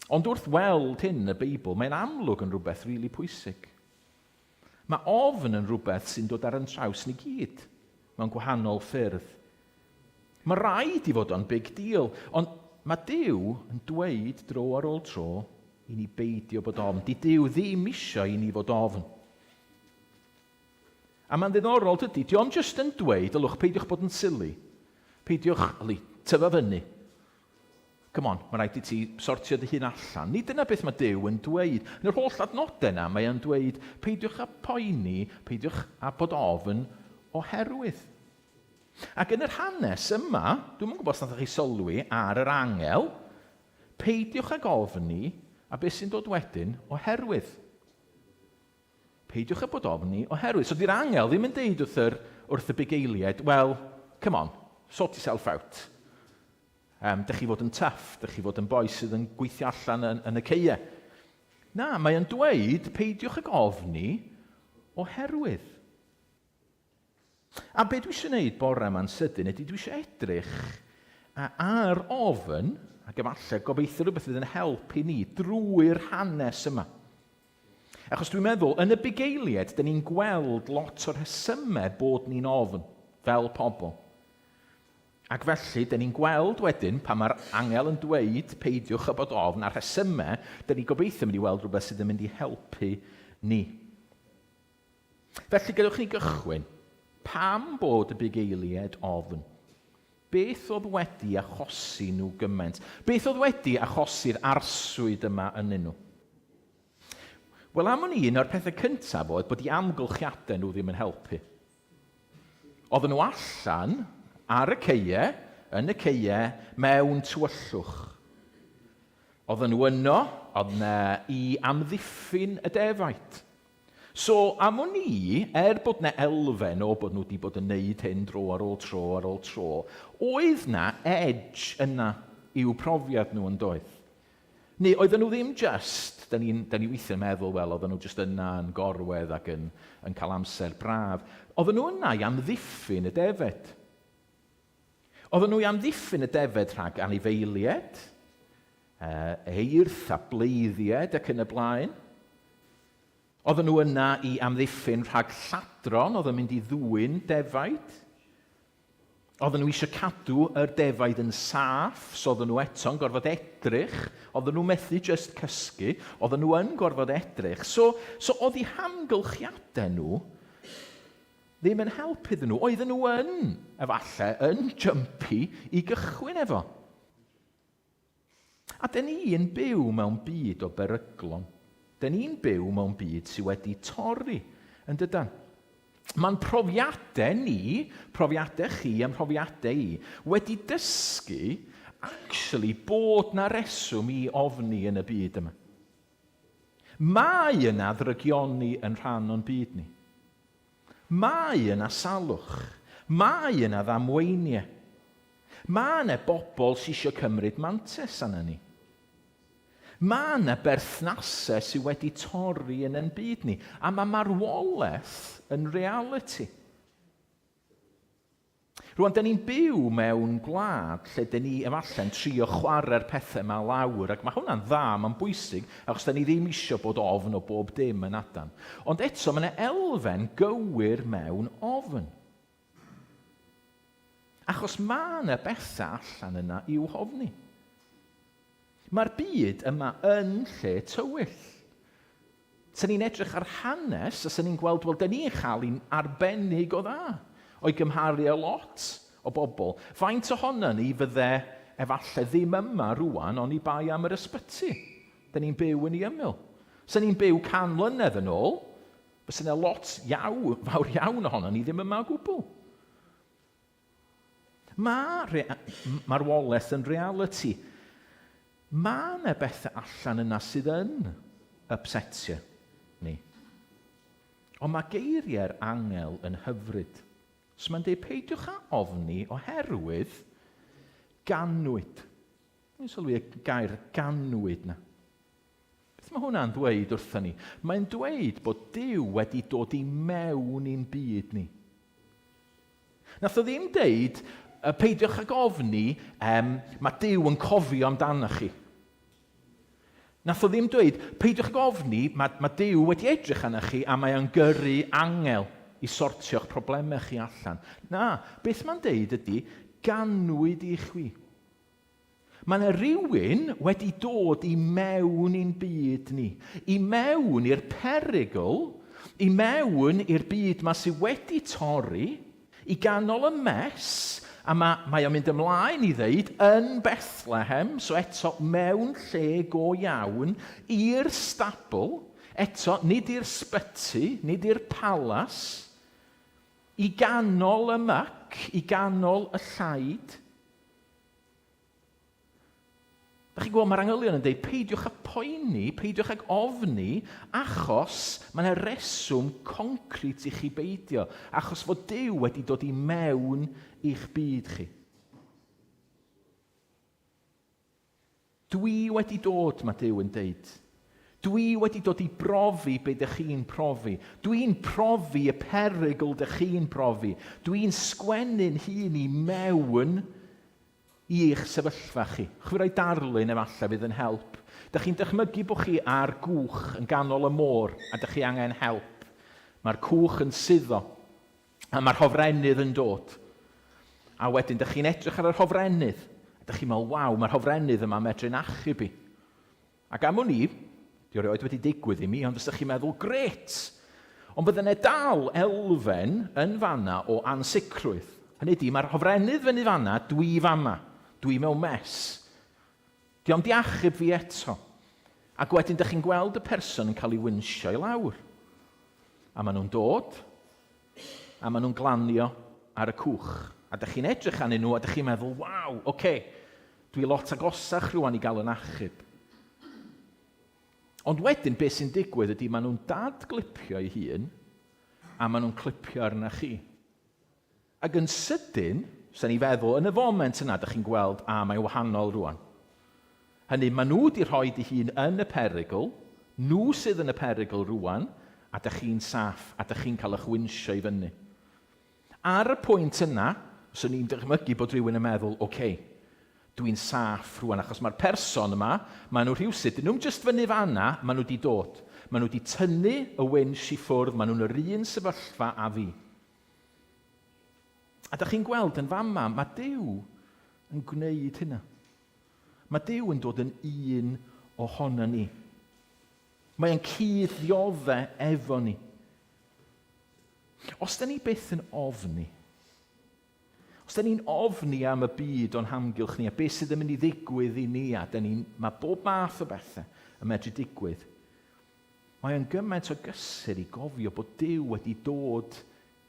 Ond wrth weld hyn yn y Beibl, mae'n amlwg yn rhywbeth rili really pwysig. Mae ofn yn rhywbeth sy'n dod ar yn traws ni gyd, mewn gwahanol ffyrdd. Mae rhaid i fod o'n big deal, ond mae Duw yn dweud dro ar ôl tro i ni beidio bod ofn. Di Duw ddim eisiau i ni fod ofn. A mae'n ddiddorol, dydy? Di o'm jyst yn dweud, ylwch, peidiwch bod yn silly. Peidiwch, yli, tyfa fyny. Come on, mae rhaid i ti sortio dy hun allan. Nid dyna beth mae Duw yn dweud. Yn yr holl adnodau yna, mae e'n dweud, peidiwch â poeni, peidiwch â bod ofn oherwydd. Ac yn yr hanes yma, dwi'm yn gwybod os nathoch chi sylwi ar yr angel, peidiwch ag ofni, a beth sy'n dod wedyn, oherwydd. Peidiwch â bod ofni oherwydd. So di'r angel ddim yn deud wrth yr, wrth y bugeiliaid, well, come on, sort yourself out. Um, dych chi fod yn tough, dych chi fod yn boi sydd yn gweithio allan yn, yn y ceie. Na, mae o'n dweud, peidiwch ag ofni oherwydd. A be dwi eisiau gwneud bore yma'n sydyn ydy dwi eisiau edrych ar ofn, ac efallai gobeithio rhywbeth fydd yn help i ni drwy'r hanes yma. Achos dwi'n meddwl, yn y bugeiliaid, dyn ni'n gweld lot o'r rhesymau bod ni'n ofn, fel pobl. Ac felly, dyn ni'n gweld wedyn, pan mae'r angel yn dweud peidiwch â bod ofn, a'r rhesymau, dyn ni gobeithio mynd i weld rhywbeth sydd yn mynd i helpu ni. Felly, gadewch ni gychwyn. Pam bod y bugeiliaid ofn? Beth oedd wedi achosi nhw gymaint? Beth oedd wedi achosi'r arswyd yma ynyn nhw? Wel, am wn i, un o'r pethau cyntaf oedd bod eu amgylchiadau nhw ddim yn helpu. Oedden nhw allan ar y ceie, yn y ceie, mewn tywyllwch. Oedden nhw yno, oedd na i amddiffyn y defaid. So, am wn i, er bod na elfen o bod nhw wedi bod yn neud hyn dro ar ôl tro ar ôl tro, oedd na edge yna i'w profiad nhw yn doedd? Neu oedden nhw ddim jyst, da ni'n da ni weithiau'n meddwl, wel, oedden nhw jyst yna yn gorwedd ac yn, yn cael amser braf. Oedden nhw yna i amddiffyn y defed. Oedden nhw i amddiffyn y defed rhag anifeiliaid, eirth a bleiddiaid ac yn y blaen. Oedden nhw yna i amddiffyn rhag lladron oedd yn mynd i ddwyn defaid. Oedden nhw eisiau cadw yr defaid yn saff, so oedden nhw eto'n gorfod edrych. Oedden nhw methu just cysgu, oedden nhw yn gorfod edrych. So, so oedd eu hamgylchiadau nhw ddim yn help iddyn nhw. Oedden nhw yn, efallai, yn jumpy i gychwyn efo. A dyn ni'n byw mewn byd o beryglon. Dyn ni'n byw mewn byd sydd wedi torri, yn dydan? Mae'n profiadau ni, profiadau chi a'n profiadau i, wedi dysgu actually bod na reswm i ofni yn y byd yma. Mae yna ddrygioni yn rhan o'n byd ni. Mae yna salwch. Mae yna ddamweiniau. Mae yna bobl sydd eisiau cymryd mantais arna ni. Mae yna berthnasau sydd wedi torri yn ein byd ni, a mae marwolaeth yn realiti. Rwan, da ni'n byw mewn gwlad lle da ni efallai'n trio chwarae'r pethau yma lawr, ac mae hwnna'n dda, mae'n bwysig, achos da ni ddim eisiau bod ofn o bob dim yn adan. Ond eto, mae yna elfen gywir mewn ofn. Achos mae yna bethau allan yna i'w hofni. Mae'r byd yma yn lle tywyll. Sen ni'n edrych ar hanes a sen ni'n gweld, wel, dyn ni'n chael un arbennig o dda o'i gymharu â lot o bobl. Faint ohono ni fydde efallai ddim yma rwan oni bai am yr ysbyty? Dyn ni'n byw yn ei ymyl. Sen ni'n byw 100 mlynedd yn ôl, fysa yna lot iaw, fawr iawn ohono ni ddim yma o gwbl. Mae marwolaeth yn realiti. Mae yna bethau allan yna sydd yn upsetio ni. Ond mae geiriau'r angel yn hyfryd. So mae'n dweud, peidiwch â ofni oherwydd ganwyd. Ni'n sylwi y gair ganwyd na. Beth mae hwnna'n ddweud wrthon ni? Mae'n dweud bod Duw wedi dod i mewn i'n byd ni. Nath o ddim deud, peidiwch ag ofni, um, mae Duw yn cofio amdanoch chi. Nath o ddim dweud, peidiwch ag ofni, mae, mae Duw wedi edrych arnoch chi a mae o'n gyrru angel i sortio'ch problemau chi allan. Na, beth mae'n deud ydy, ganwyd i chwi. Mae yna rywun wedi dod i mewn i'n byd ni, i mewn i'r perygl, i mewn i'r byd ma sydd wedi torri, i ganol y mess, a mae, mae o'n mynd ymlaen i ddeud, yn Bethlehem, so eto mewn lle go iawn, i'r stabl, eto nid i'r sbyty, nid i'r palas, i ganol y muck, i ganol y llaid. Da chi'n gweld, mae'r angylion yn dweud, peidiwch â poeni, peidiwch ag ofni, achos mae yna reswm concrit i chi beidio, achos fod Duw wedi dod i mewn i'ch byd chi. Dwi wedi dod, mae Duw yn deud. Dwi wedi dod i brofi be dych chi'n profi. Dwi'n profi y perygl dych chi'n profi. Dwi'n sgwennu'n hun i mewn i'ch sefyllfa chi. Chwi roi darlun efallai fydd yn help. Dych chi'n dychmygu bod chi ar gwch yn ganol y môr a dych chi angen help. Mae'r cwch yn suddo a mae'r hofrennydd yn dod. A wedyn dych chi'n edrych ar yr hofrennydd a dych chi'n meddwl, waw, mae'r hofrennydd yma medru'n achub i. Ac am wn i, 'di o rioed wedi digwydd i mi, ond fysa chi'n meddwl, grêt! Ond bydde 'ne dal elfen yn fanna o ansicrwydd. Hynny ydi, mae'r hofrennydd fyny fanna, dwi fama. Dwi mewn mess. Di o'm 'di achub fi eto. Ac wedyn dych chi'n gweld y person yn cael ei winsio i lawr. A maen nhw'n dod, a maen nhw'n glanio ar y cwch. A dych chi'n edrych arnyn nhw a dych chi'n meddwl, waw, oce, okay, Dwi lot agosach rwan i gael yn achub. Ond wedyn, beth sy'n digwydd ydy maen nhw'n dadglipio eu hun a maen nhw'n clipio arna chi. Ac yn sydyn, sa'n i feddwl, yn y foment yna, dych chi'n gweld, a mae'n wahanol rwan. Hynny, maen nhw wedi rhoi dy hun yn y perygl, nhw sydd yn y perygl rwan, a dych chi'n saff, a dych chi'n cael eich winsio i fyny. Ar y pwynt yna, 'swn i'n dychmygu bod rhywun yn meddwl, ok, dwi'n saff rwan, achos mae'r person yma, maen nhw rhywsut, dyn nhw'm jyst fyny fan'na, maen nhw 'di dod. Maen nhw 'di tynnu y winsh i ffwrdd, maen nhw'n yr un sefyllfa â fi. A da chi'n gweld yn fama, mae Duw yn gwneud hynna. Mae Duw yn dod yn un ohono ni. Mae o'n cyd-ddiodde efo ni. Os da ni byth yn ofni, os da ni'n ofni am y byd o'n hamgylch ni a beth sydd yn mynd i ddigwydd i ni, a da ni'n, mae bob math o bethau yn medru digwydd, mae o'n gymaint o gysur i gofio bod Duw wedi dod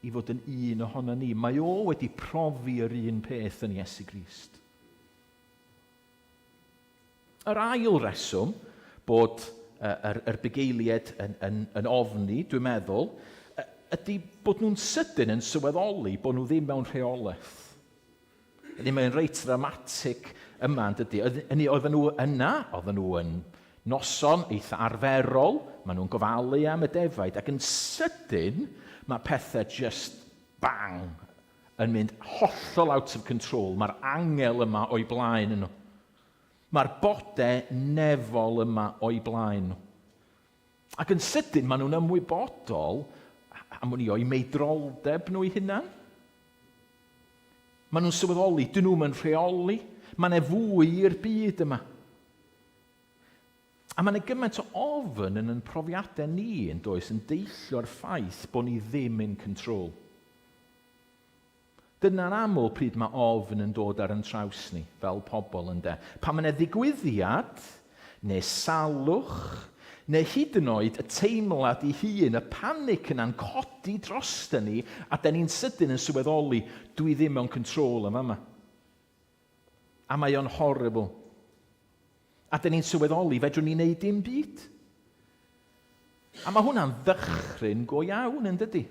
i fod yn un ohono ni. Mae o wedi profi yr un peth yn Iesu Grist. Yr ail reswm bod yr, yr bugeiliaid yn, yn, yn ofni, dwi'n meddwl, ydy bod nhw'n sydyn yn sylweddoli bod nhw ddim mewn rheolaeth. Ydy, mae'n reit ddramatig yma, yn dydy. Hynny, oedden nhw yna, oedden nhw yn Noson eitha arferol, maen nhw'n gofalu am y defaid, ac yn sydyn mae pethau just bang yn mynd hollol out of control. Mae'r angel yma o'i blaen nhw. Mae'r bode nefol yma o'i blaen nhw. Ac yn sydyn maen nhw'n ymwybodol am wn i o'i meidroldeb nhw eu hunan. Maen nhw'n sylweddoli, dyn nhw'm yn rheoli. Mae yna fwy i'r byd yma. A mae yna gymaint o ofn yn yn profiadau ni, yn does, yn deillio o'r ffaith bod ni ddim in control. Dyna'n aml pryd mae ofn yn dod ar yn traws ni, fel pobl, ynde. Pan mae yna ddigwyddiad, neu salwch, neu hyd yn oed y teimlad ei hun, y panic yna'n codi drosta ni, a da ni'n sydyn yn sylweddoli, dwi ddim mewn control yn fama. A mae o'n horrible. A dyn ni'n sylweddoli, fedrwn ni wneud dim byd. A mae hwnna'n ddychryn go iawn, yn dydy?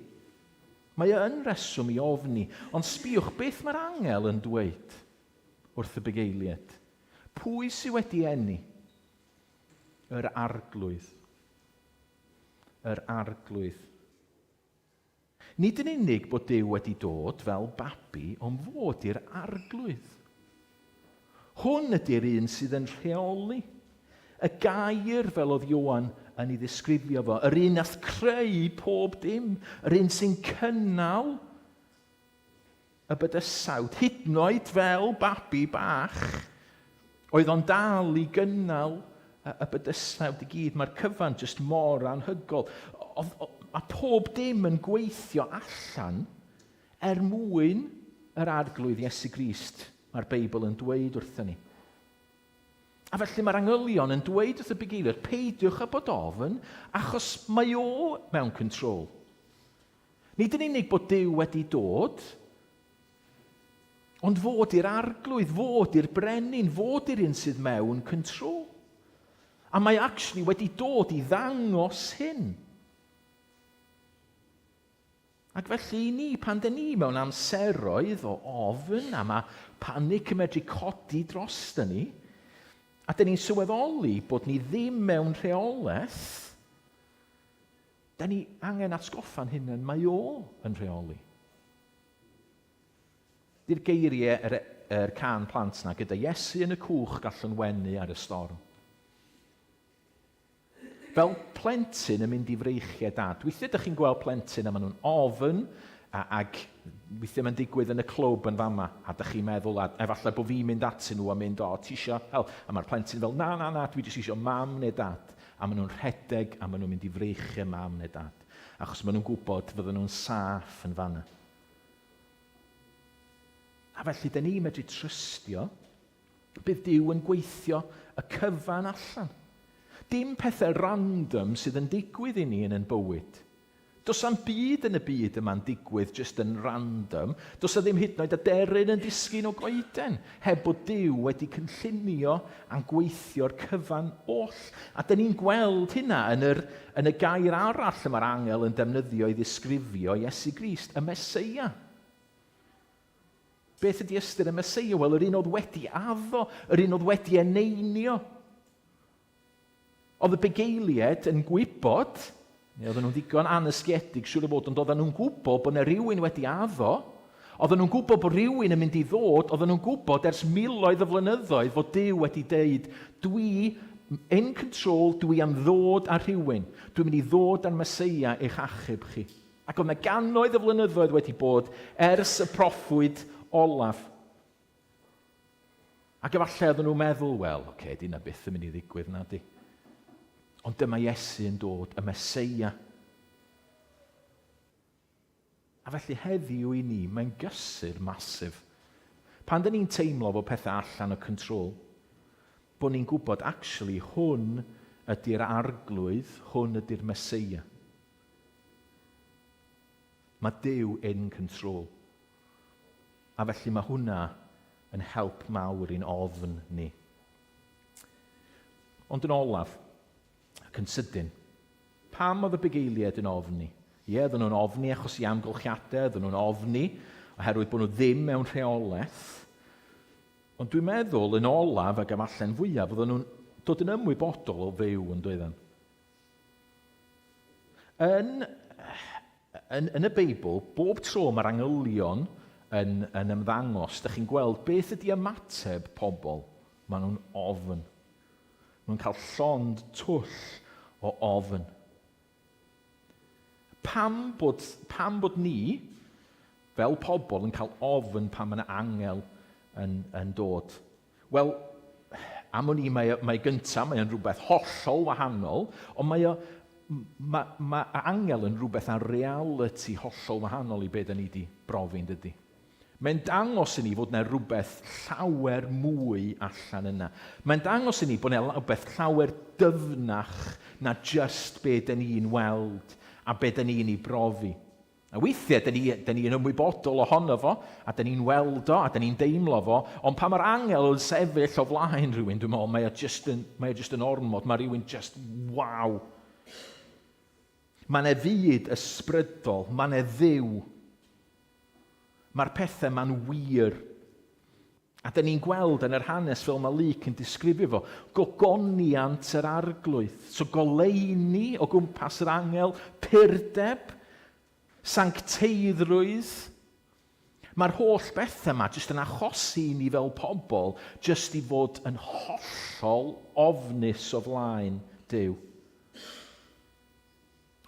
Mae o yn reswm i ofni. Ond sbïwch beth mae'r angel yn dweud wrth y bugeiliaid. Pwy sydd wedi eni? Yr arglwydd. Yr arglwydd. Nid yn unig bod Duw wedi dod fel babi, ond fod i'r Arglwydd. Hwn ydy'r un sydd yn rheoli. Y gair, fel oedd Ioan yn ei ddisgrifio fo, yr un nath creu pob dim, yr un sy'n cynnal y bydysawd, hyd yn oed fel babi bach, oedd o'n dal i gynnal y bydysawd i gyd. Mae'r cyfan jyst mor anhygol. Oedd, mae pob dim yn gweithio allan er mwyn yr Arglwydd Iesu Grist, mae'r Beibl yn dweud wrthyn ni. A felly mae'r angylion yn dweud wrth y bugeiliaid, peidiwch â bod ofn, achos mae o mewn control. Nid yn unig bod Duw wedi dod, ond fod i'r arglwydd, fod i'r brenin, fod i'r un sydd mewn control. A mae actually wedi dod i ddangos hyn. Ac felly i ni, pan dyn ni mewn amseroedd o ofn a mae panic yn medru codi dros ni, a dyn ni'n sylweddoli bod ni ddim mewn rheolaeth, Da ni angen atgoffa'n hunain, mae o yn rheoli. Di'r geiriau yr, yr can plant na, gyda Iesu yn y cwch gallwn wenu ar y storm. Fel plentyn yn mynd i freichiau dad. Weithiau ydych chi'n gweld plentyn a maen nhw'n ofn, a, ac weithiau mae'n digwydd yn y clwb yn fama, a dych chi'n meddwl, a efallai bod fi'n mynd atyn nhw a mynd, o, ti isio help? A mae'r plentyn fel, na, na, na, dwi jyst isio mam neu dad. A maen nhw'n rhedeg a maen nhw'n mynd i freichiau mam neu dad, achos maen nhw'n gwybod fydden nhw'n saff yn fanna. A felly, dyn ni'n medru trystio bydd Duw yn gweithio y cyfan allan. Dim pethau random sydd yn digwydd i ni yn ein bywyd. Does na'm byd yn y byd yma'n digwydd jyst yn random. Does 'na ddim hyd yn oed aderyn yn disgyn o goeden heb bod Duw wedi cynllunio a'n gweithio'r cyfan oll. A dyn ni'n gweld hynna yn yr, yn y gair arall y mae'r angel yn defnyddio i ddisgrifio Iesu Grist, y Meseia. Beth ydy ystyr y Meseia? Wel, yr un oedd wedi addo, yr un oedd wedi eneinio. Oedd y bugeiliaid yn gwybod, neu oedden nhw'n ddigon annysgiedig siŵr o fod, ond oedden nhw'n gwybod bod yna rhywun wedi addo, oedden nhw'n gwybod bod rhywun yn mynd i ddod, oedden nhw'n gwybod ers miloedd o flynyddoedd fod Duw wedi deud, dwi in control, dwi am ddod â rhywun, dwi'n mynd i ddod â'r Meseia i'ch achub chi. Ac oedd yna gannoedd o flynyddoedd wedi bod ers y proffwyd olaf. Ac efallai oedden nhw'n meddwl, wel, oce, okay, dyna byth yn mynd i ddigwydd na di. Ond dyma Iesu yn dod, y Meseia. A felly heddiw i ni, mae'n gysur masif. Pan dyn ni'n teimlo fod pethau allan o control, bod ni'n gwybod, actually, hwn ydy'r arglwydd, hwn ydy'r Meseia. Mae Duw in control. A felly mae hwnna yn help mawr i'n ofn ni. Ond yn olaf, ac yn sydyn, pam oedd y bugeiliaid yn ofni? Ie, oedden nhw'n ofni achos i amgylchiadau, oedden nhw'n ofni oherwydd bod nhw ddim mewn rheolaeth. Ond dwi'n meddwl, yn olaf ac efallai'n fwyaf, oedden nhw'n dod yn ymwybodol o Dduw yn doeddan. Yn, yn, yn y Beibl, bob tro mae'r angylion yn, yn ymddangos, dych chi'n gweld beth ydy ymateb pobl. Maen nhw'n ofn. Maen nhw'n cael llond twll o ofn. Pam bod, pam bod ni, fel pobl, yn cael ofn pan mae yna angel yn, yn dod? Wel, am wn i, mae, mae gyntaf, mae o'n rhywbeth hollol wahanol, ond mae o, mae, mae angel yn rhywbeth ar reality hollol wahanol i be da ni wedi brofi'n dydy. Mae'n dangos i ni fod yna rhywbeth llawer mwy allan yna. Mae'n dangos i ni bod yna rhywbeth llawer dyfnach na just be dyn ni'n weld a be dyn ni'n ei brofi. A weithiau, dyn ni, dyn ni'n ymwybodol ohono fo, a dyn ni'n weld o, a dyn ni'n deimlo fo, ond pan mae'r angel yn sefyll o flaen rhywun, dwi'n meddwl, mae o just yn, mae o just yn ormod, mae rhywun just, waw. Mae yna fyd ysbrydol, mae yna Dduw. Mae'r pethau 'ma'n wir. A dyn ni'n gweld yn yr hanes fel mae Luc yn disgrifio fo, gogoniant yr arglwydd. So goleuni o gwmpas yr angel, purdeb, sancteiddrwydd. Mae'r holl bethau yma jyst yn achosi i ni fel pobl jyst i fod yn hollol ofnus o flaen Duw.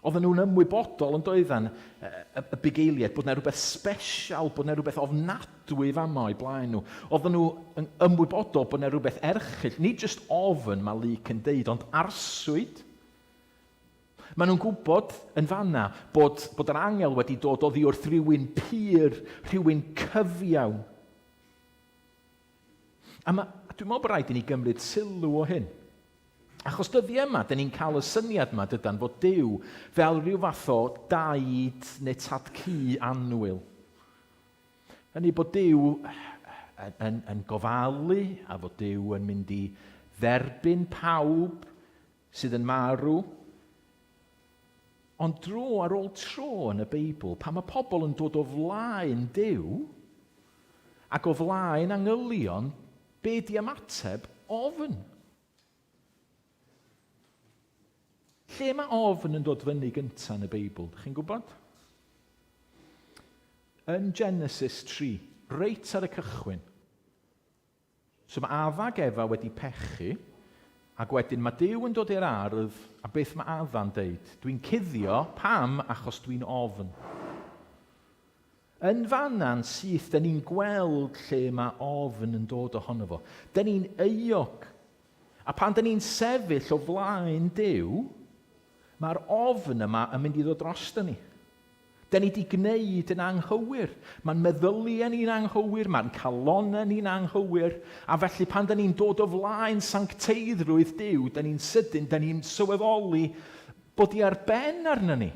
Oedden nhw'n ymwybodol yn doeddan y, y bugeiliaid bod yna rhywbeth special, bod yna rhywbeth ofnadwy fama o'i blaen nhw. Oedden nhw yn ymwybodol bod yna rhywbeth erchyll, nid jyst ofn mae Luc yn deud, ond arswyd. Maen nhw'n gwybod yn fanna bod, bod yr angel wedi dod oddi wrth rhywun pur, rhywun cyfiawn. A, ma, dwi'n meddwl bod rhaid i ni gymryd sylw o hyn. Achos dyddiau yma, dyn ni'n cael y syniad yma, dydan, fod Duw fel rhyw fath o daid neu tad-cu annwyl. Hynny bod Duw yn, yn, yn gofalu a fod Duw yn mynd i dderbyn pawb sydd yn marw. Ond dro ar ôl tro yn y Beibl, pan mae pobl yn dod o flaen Duw ac o flaen angylion, Be di ymateb ofn? Lle mae ofn yn dod fyny gyntaf yn y Beibl? Chi'n gwybod? Yn Genesis 3, reit ar y cychwyn. So mae Adda ac Efa wedi pechu, ac wedyn mae Duw yn dod i'r ardd, a beth mae Adda'n deud? Dwi'n cuddio, pam? Achos dwi'n ofn. Yn fan'na'n syth, dyn ni'n gweld lle mae ofn yn dod ohono fo. Dyn ni'n euog. A pan dyn ni'n sefyll o flaen Duw, mae'r ofn yma yn mynd i ddod drosto ni. Dyn ni wedi gwneud yn anghywir. Mae'n meddyliau ni'n anghywir, mae'n calonnau ni'n anghywir. A felly pan dyn ni'n dod o flaen sancteiddrwydd Duw, dyn ni'n sydyn, dyn ni'n sylweddoli bod i ar ben arno ni.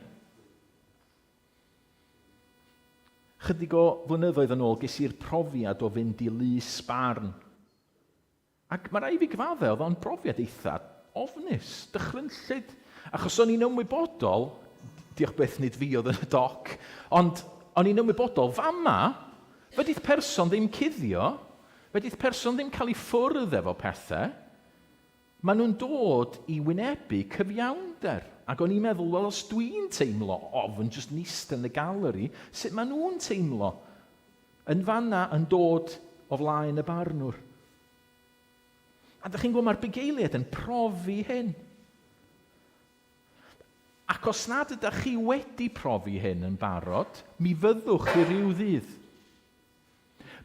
Chydig o flynyddoedd yn ôl ges i'r profiad o fynd i lys barn. Ac mae rhaid fi gyfadde, oedd o'n brofiad eitha ofnus, dychrynllyd. Achos o'n i'n ymwybodol, diolch byth nid fi oedd yn y doc, ond o'n i'n ymwybodol, fama, fedrith person ddim cuddio, fedrith person ddim cael ei ffwrdd efo pethau. Maen nhw'n dod i wynebu cyfiawnder. Ac o'n i'n meddwl, wel, os dwi'n teimlo ofn jyst yn ista yn y galeri, sut maen nhw'n teimlo yn fanna yn dod o flaen y barnwr? A dych chi'n gwybod, mae'r bugeiliaid yn profi hyn. Ac os nad ydych chi wedi profi hyn yn barod, mi fyddwch chi rhyw ddydd.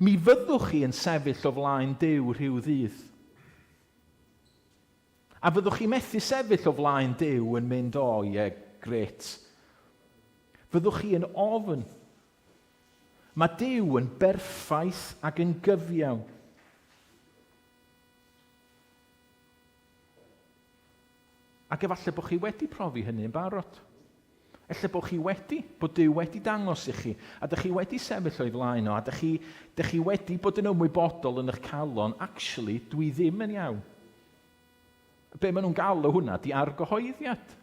Mi fyddwch chi yn sefyll o flaen Duw rhyw ddydd. A fyddwch chi methu sefyll o flaen Duw yn mynd, o, oh, ie, yeah, grêt. Fyddwch chi yn ofn. Mae Duw yn berffaith ac yn gyfiawn. Ac efallai bod chi wedi profi hynny yn barod. Ella bod chi wedi, bod Duw wedi dangos i chi, a dych chi wedi sefyll o'i flaen o, a dych chi, dych chi wedi bod yn ymwybodol yn eich calon, actually, dwi ddim yn iawn. Be maen nhw'n galw hwnna di argyhoeddiad.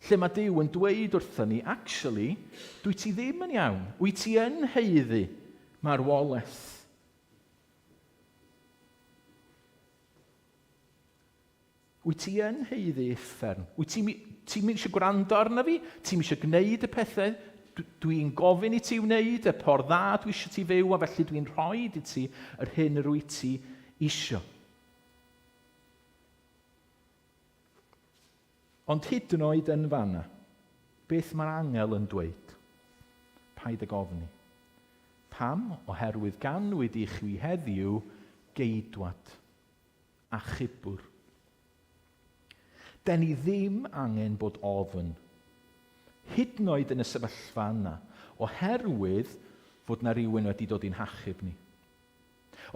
Lle mae Duw yn dweud wrthyn ni, actually, dwi ti ddim yn iawn. Wyt ti yn haeddu marwolaeth. Wyt ti yn haeddu uffern? Wyt ti'n ti eisiau gwrando arno fi? Ti'n eisiau gwneud y pethau dwi'n gofyn i ti wneud, y por dda dwi eisiau ti fyw, a felly dwi'n rhoi i ti yr hyn yr wyt ti eisiau. Ond hyd yn oed yn fanna, beth mae'r angel yn dweud? Paid ag ofni. Pam? Oherwydd ganwyd i chwi heddiw geidwad, achubwr. Den ni ddim angen bod ofn, hyd yn oed yn y sefyllfa yna, oherwydd fod na rywun wedi dod i'n hachub ni.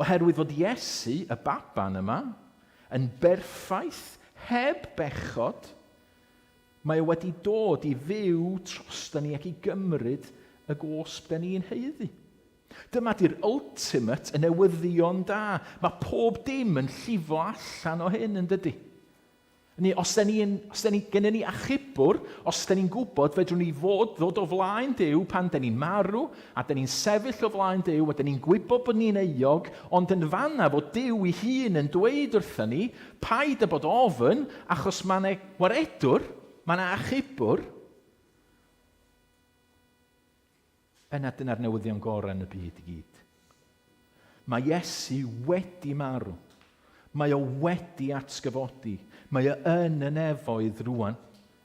Oherwydd fod Iesu, y baban yma, yn berffaith, heb bechod, mae o wedi dod i fyw trosta ni ac i gymryd y gosb da ni'n haeddu. Dyma di'r ultimate, y newyddion da. Mae pob dim yn llifo allan o hyn, yn dydy? Ni, os da ni, os da ni, gennym ni achubwr, os da ni'n gwybod, fedrwn ni fod, ddod o flaen Duw pan da ni'n marw, a da ni'n sefyll o flaen Duw, a da ni'n gwybod bod ni'n euog, ond yn fanna fod Duw ei hun yn dweud wrthyn ni, paid â bod ofn, achos mae yna waredwr, mae yna achubwr. Yna dyna'r newyddion gorau yn y byd i gyd. Mae Iesu wedi marw. Mae o wedi atgyfodi. Mae o yn y nefoedd rwan,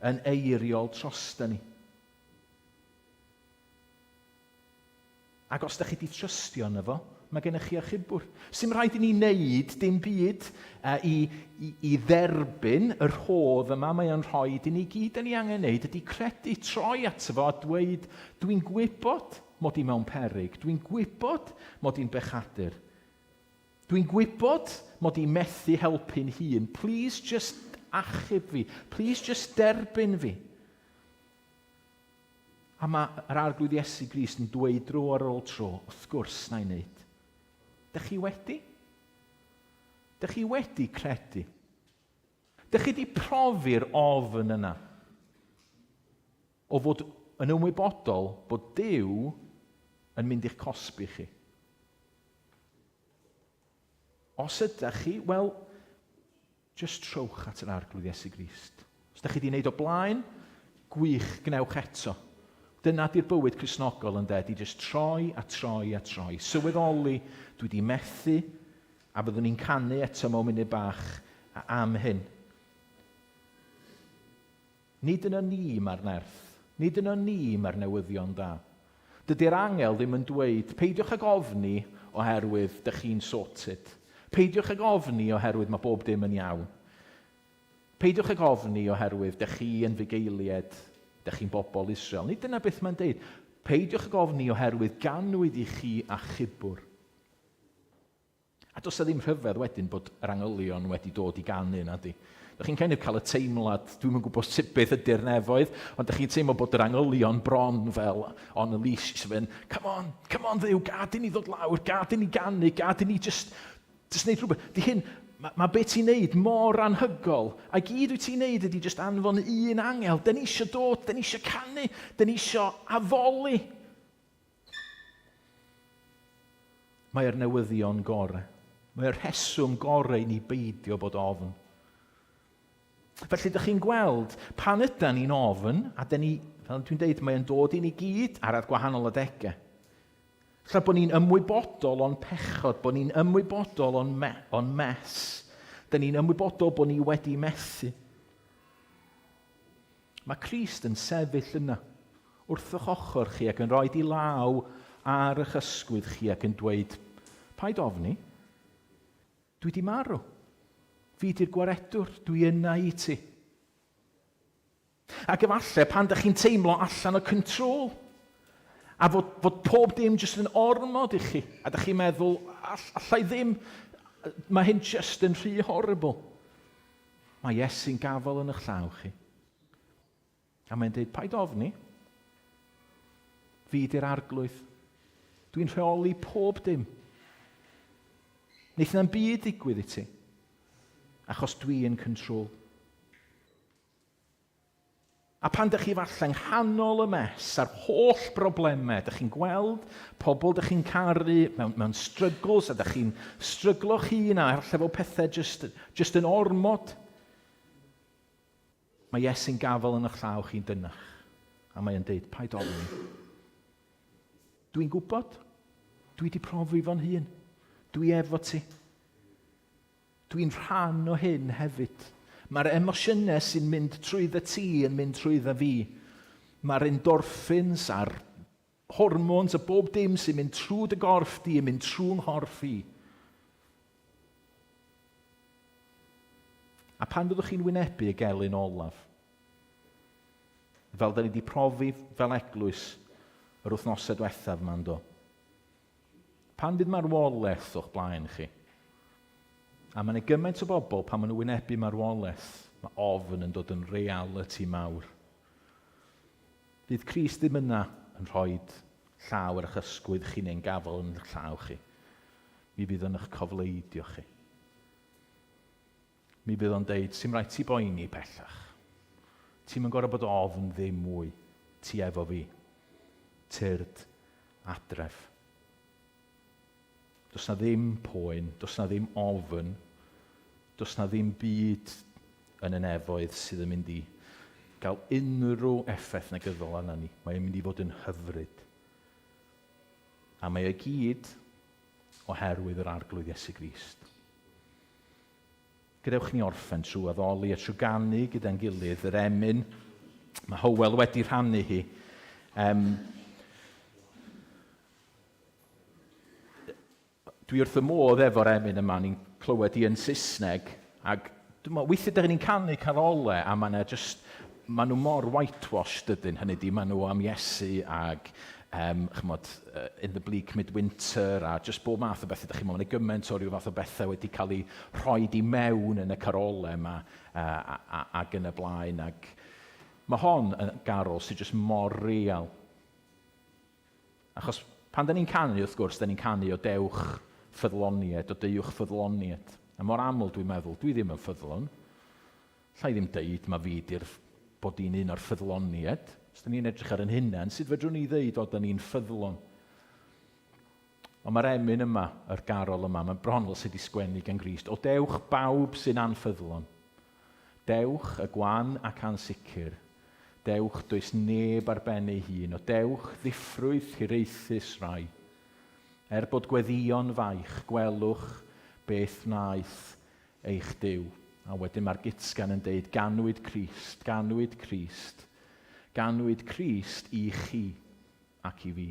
yn eiriol trosta ni. Ac os da chi wedi trystio yno fo, mae gennych chi achubwr. Sy'n rhaid i ni wneud dim byd i, i, i dderbyn y rhodd yma mae o'n rhoi i ni gyd. Da ni angen wneud ydy credu, troi ato fo a dweud, dwi'n gwybod mod i mewn peryg. Dwi'n gwybod mod i'n bechadur. Dwi'n gwybod mod i methu helpu'n hun. Please just achub fi. Please just derbyn fi. A mae'r Arglwydd Iesu Grist yn dweud dro ar ôl tro, wrth gwrs na i wneud. Dych chi wedi? Dych chi wedi credu? Dych chi wedi profi'r ofn yna? O fod yn ymwybodol bod Duw yn mynd i'ch cosbi chi. Os ydych chi, wel, just trowch at yr Arglwydd Iesu Grist. Os ydych chi wedi gwneud o blaen, gwych, gwnewch eto. Dyna di'r bywyd Cristnogol yn de, di just troi a troi a troi. Sylweddoli, dwi wedi methu, a fyddwn ni'n canu eto mewn munud bach am hyn. Nid yno ni mae'r nerth. Nid yno ni mae'r newyddion da. Dydy'r angel ddim yn dweud, peidiwch ag ofni oherwydd dych chi'n sorted. Peidiwch ag ofni oherwydd mae bob dim yn iawn. Peidiwch ag ofni oherwydd dych chi yn fugeilied, dych chi'n bobl Israel. Nid dyna beth mae'n deud. Peidiwch ag ofni oherwydd ganwyd i chi achubwr. A does 'na ddim rhyfedd wedyn bod yr angylion wedi dod i ganu, na di? Dych chi'n kind of cael y teimlad, dwi'm yn gwybod sut beth ydy'r nefoedd, ond dych chi'n teimlo bod yr angylion bron fel on a leash, sy'n mynd, come on, come on Dduw, gad i ni ddod lawr, gad i ni ganu, gad i ni just, just neud rhywbeth. Di hyn, mae ma beth ti'n neud mor anhygol, a gyd wyt ti'n neud ydy just anfon un angel. Dyn ni eisiau dod, dyn ni eisiau canu, dyn ni eisiau addoli. Mae'r newyddion gore. Mae'r rheswm gore i ni beidio bod ofn. Felly, dych chi'n gweld, pan ydan ni'n ofn, a dyn ni, fel dwi'n deud, mae'n dod i ni gyd ar gwahanol adegau. Lle bod ni'n ymwybodol o'n pechod, bod ni'n ymwybodol o'n, me, on mess. Dyn ni'n ymwybodol bod ni wedi methu. Mae Crist yn sefyll yna wrth eich ochr chi ac yn rhoi di law ar eich ysgwydd chi ac yn dweud, paid ofni, dwi di marw. Fi di'r gwaredwr, dwi yna i ti. Ac efallai pan ydych chi'n teimlo allan o control, a fod, fod pob dim jyst yn ormod i chi, a ydych chi'n meddwl, all, allai ddim, mae hyn jyst yn rhy horrible. Mae Iesu'n gafael yn eich llaw chi. A mae'n dweud, paid ofni. Fi di'r arglwydd. Dwi'n rheoli pob dim. Neith na'm byd ddigwydd i ti. Achos dwi yn control. A pan dych chi falle yng nghanol y mess a'r holl broblemau, dych chi'n gweld pobl dych chi'n caru mewn, mewn struggles a dych chi'n stryglo chi na, falle fel pethau just, just yn ormod. Mae Iesu'n gafael yn eich llaw chi'n dynach, a mae o'n deud, paid ofni. Dwi'n gwybod. Dwi wedi profi fo'n hun. Dwi efo ti. Dwi'n rhan o hyn hefyd. Mae'r emosiynau sy'n mynd trwyddo ti yn mynd trwyddo fi. Mae'r endorphins a'r hormones a bob dim sy'n mynd trwy dy gorff di yn mynd trwy'n nghorff i. A pan fyddwch chi'n wynebu y gelyn olaf, fel da ni wedi profi fel eglwys yr wythnosau diwethaf yma, yndo? Pan fydd marwolaeth o'ch blaen chi, a mae yna gymaint o bobl pan maen nhw'n wynebu marwolaeth, mae ofn yn dod yn reality mawr. Fydd Crist ddim yna yn rhoi llaw ar eich ysgwydd chi neu'n gafael yn eich llaw chi. Mi fydd o'n eich cofleidio chi. Mi fydd o'n deud, sy'n rhaid ti boeni pellach. Ti'n mynd gorau bod ofn ddim mwy. Ti efo fi. Tyrd adref. Does na ddim poen, does na ddim ofn, does na ddim byd yn y nefoedd sydd yn mynd i gael unrhyw effaith negyddol arna ni. Mae'n mynd i fod yn hyfryd. A mae e gyd oherwydd yr Arglwydd Iesu Grist. Gadewch ni orffen trwy addoli a trwy ganu gyda'n gilydd yr emyn. Mae Hywel wedi rhannu hi. Um, Dwi wrth y modd efo'r emyn yma, ni'n clywed i yn Saesneg, ac dwi'n meddwl, weithiau dyn ni'n canu carolau a mae yna just, maen nhw mor whitewashed dydyn, hynny di, maen nhw am Iesu ag um, chymod, in the bleak midwinter a just bob math o bethau, dych chi'n meddwl, mae gymaint o ryw fath o bethau wedi cael eu rhoi i mewn yn y carolau yma ac yn y blaen. Ac mae hon yn garol sydd just mor real. Achos pan da ni'n canu, wrth gwrs, da ni'n canu o dewch ffyddlonied, o deuwch ffyddlonied. A mor aml dwi'n meddwl, dwi ddim yn ffyddlon. Llai ddim deud mae fi di'r bod i'n un o'r ffyddlonied. Os da ni'n edrych ar yn hunain, sut fedrwn ni ddeud o da ni'n ffyddlon? Ond mae'r emyn yma, yr garol yma, mae'n bron fel sydd wedi sgwennu gan Grist. O dewch bawb sy'n anffyddlon. Dewch y gwan ac ansicr. Dewch does neb ar ben ei hun. O dewch ddiffrwyth hiraethus rai. Er bod gweddïo'n faich, gwelwch beth wnaeth eich Duw. A wedyn mae'r gytgan yn deud, ganwyd Crist, ganwyd Crist, ganwyd Crist i chi ac i fi.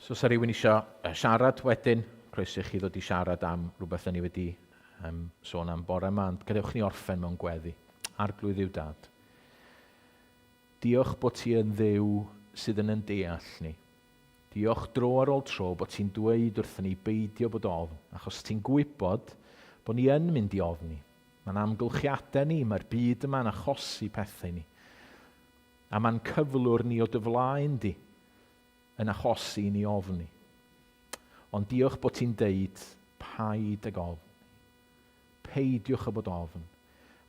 So, sa rhywun eisiau siarad wedyn, croeso i chi ddod i siarad am rhywbeth ni wedi um, sôn am bore yma, ond gadewch ni orffen mewn gweddi. Arglwydd yw dad. Diolch bod ti yn ddew sydd yn yn deall ni. Diolch dro ar ôl tro bod ti'n dweud wrthyn ni beidio bod ofn, achos ti'n gwybod bod ni yn mynd i ofni. Mae'n amgylchiadau ni, mae'r byd yma'n achosi pethau ni. A mae'n cyflwr ni o dy flaen di yn achosi i ni ofni. Ond diolch bod ti'n deud, paid ag ofn. Peidiwch â bod ofn.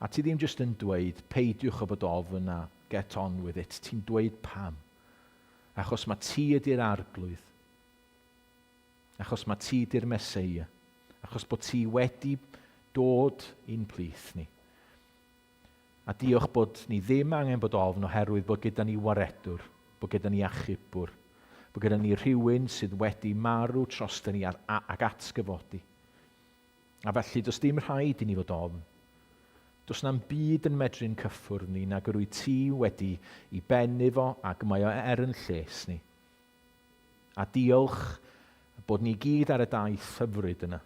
A ti ddim jyst yn dweud, peidiwch â bod ofn a get on with it. Ti'n dweud pam. Achos mae ti ydy'r arglwydd. Achos mae ti ydy'r Meseia. Achos bod ti wedi dod i'n plith ni. A diolch bod ni ddim angen bod ofn oherwydd bod gyda ni waredwr, bod gyda ni achubwr, bod gyda ni rhywun sydd wedi marw trosta ni ac atgyfodi. A felly does dim rhaid i ni fod ofn. Does na'm byd yn medru'n cyffwrdd ni nag yr wyt ti wedi i bennu fo ac mae o er yn lles ni. A diolch bod ni gyd ar y daith hyfryd yna.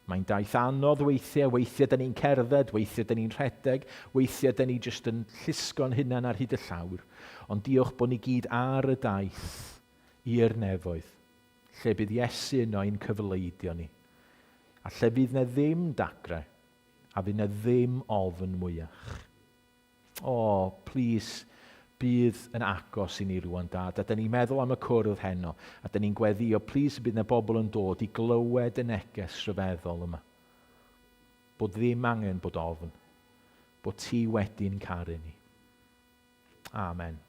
Mae'n daith anodd weithiau, weithiau dyn ni'n cerdded, weithiau dyn ni'n rhedeg, weithiau dyn ni jyst yn llusgo'n hunan ar hyd y llawr. Ond diolch bod ni gyd ar y daith i'r nefoedd, lle bydd Iesu yno i'n cyfleidio ni. A lle fydd na ddim dagre, a fydd na ddim ofn mwyach. O, oh, plîs, bydd yn agos i ni rwan, Dad. A dyn ni'n meddwl am y cwrdd heno, a dyn ni'n gweddio, plîs bydd na bobl yn dod i glywed y neges rhyfeddol yma. Bod ddim angen bod ofn. Bod ti wedi'n caru ni. Amen.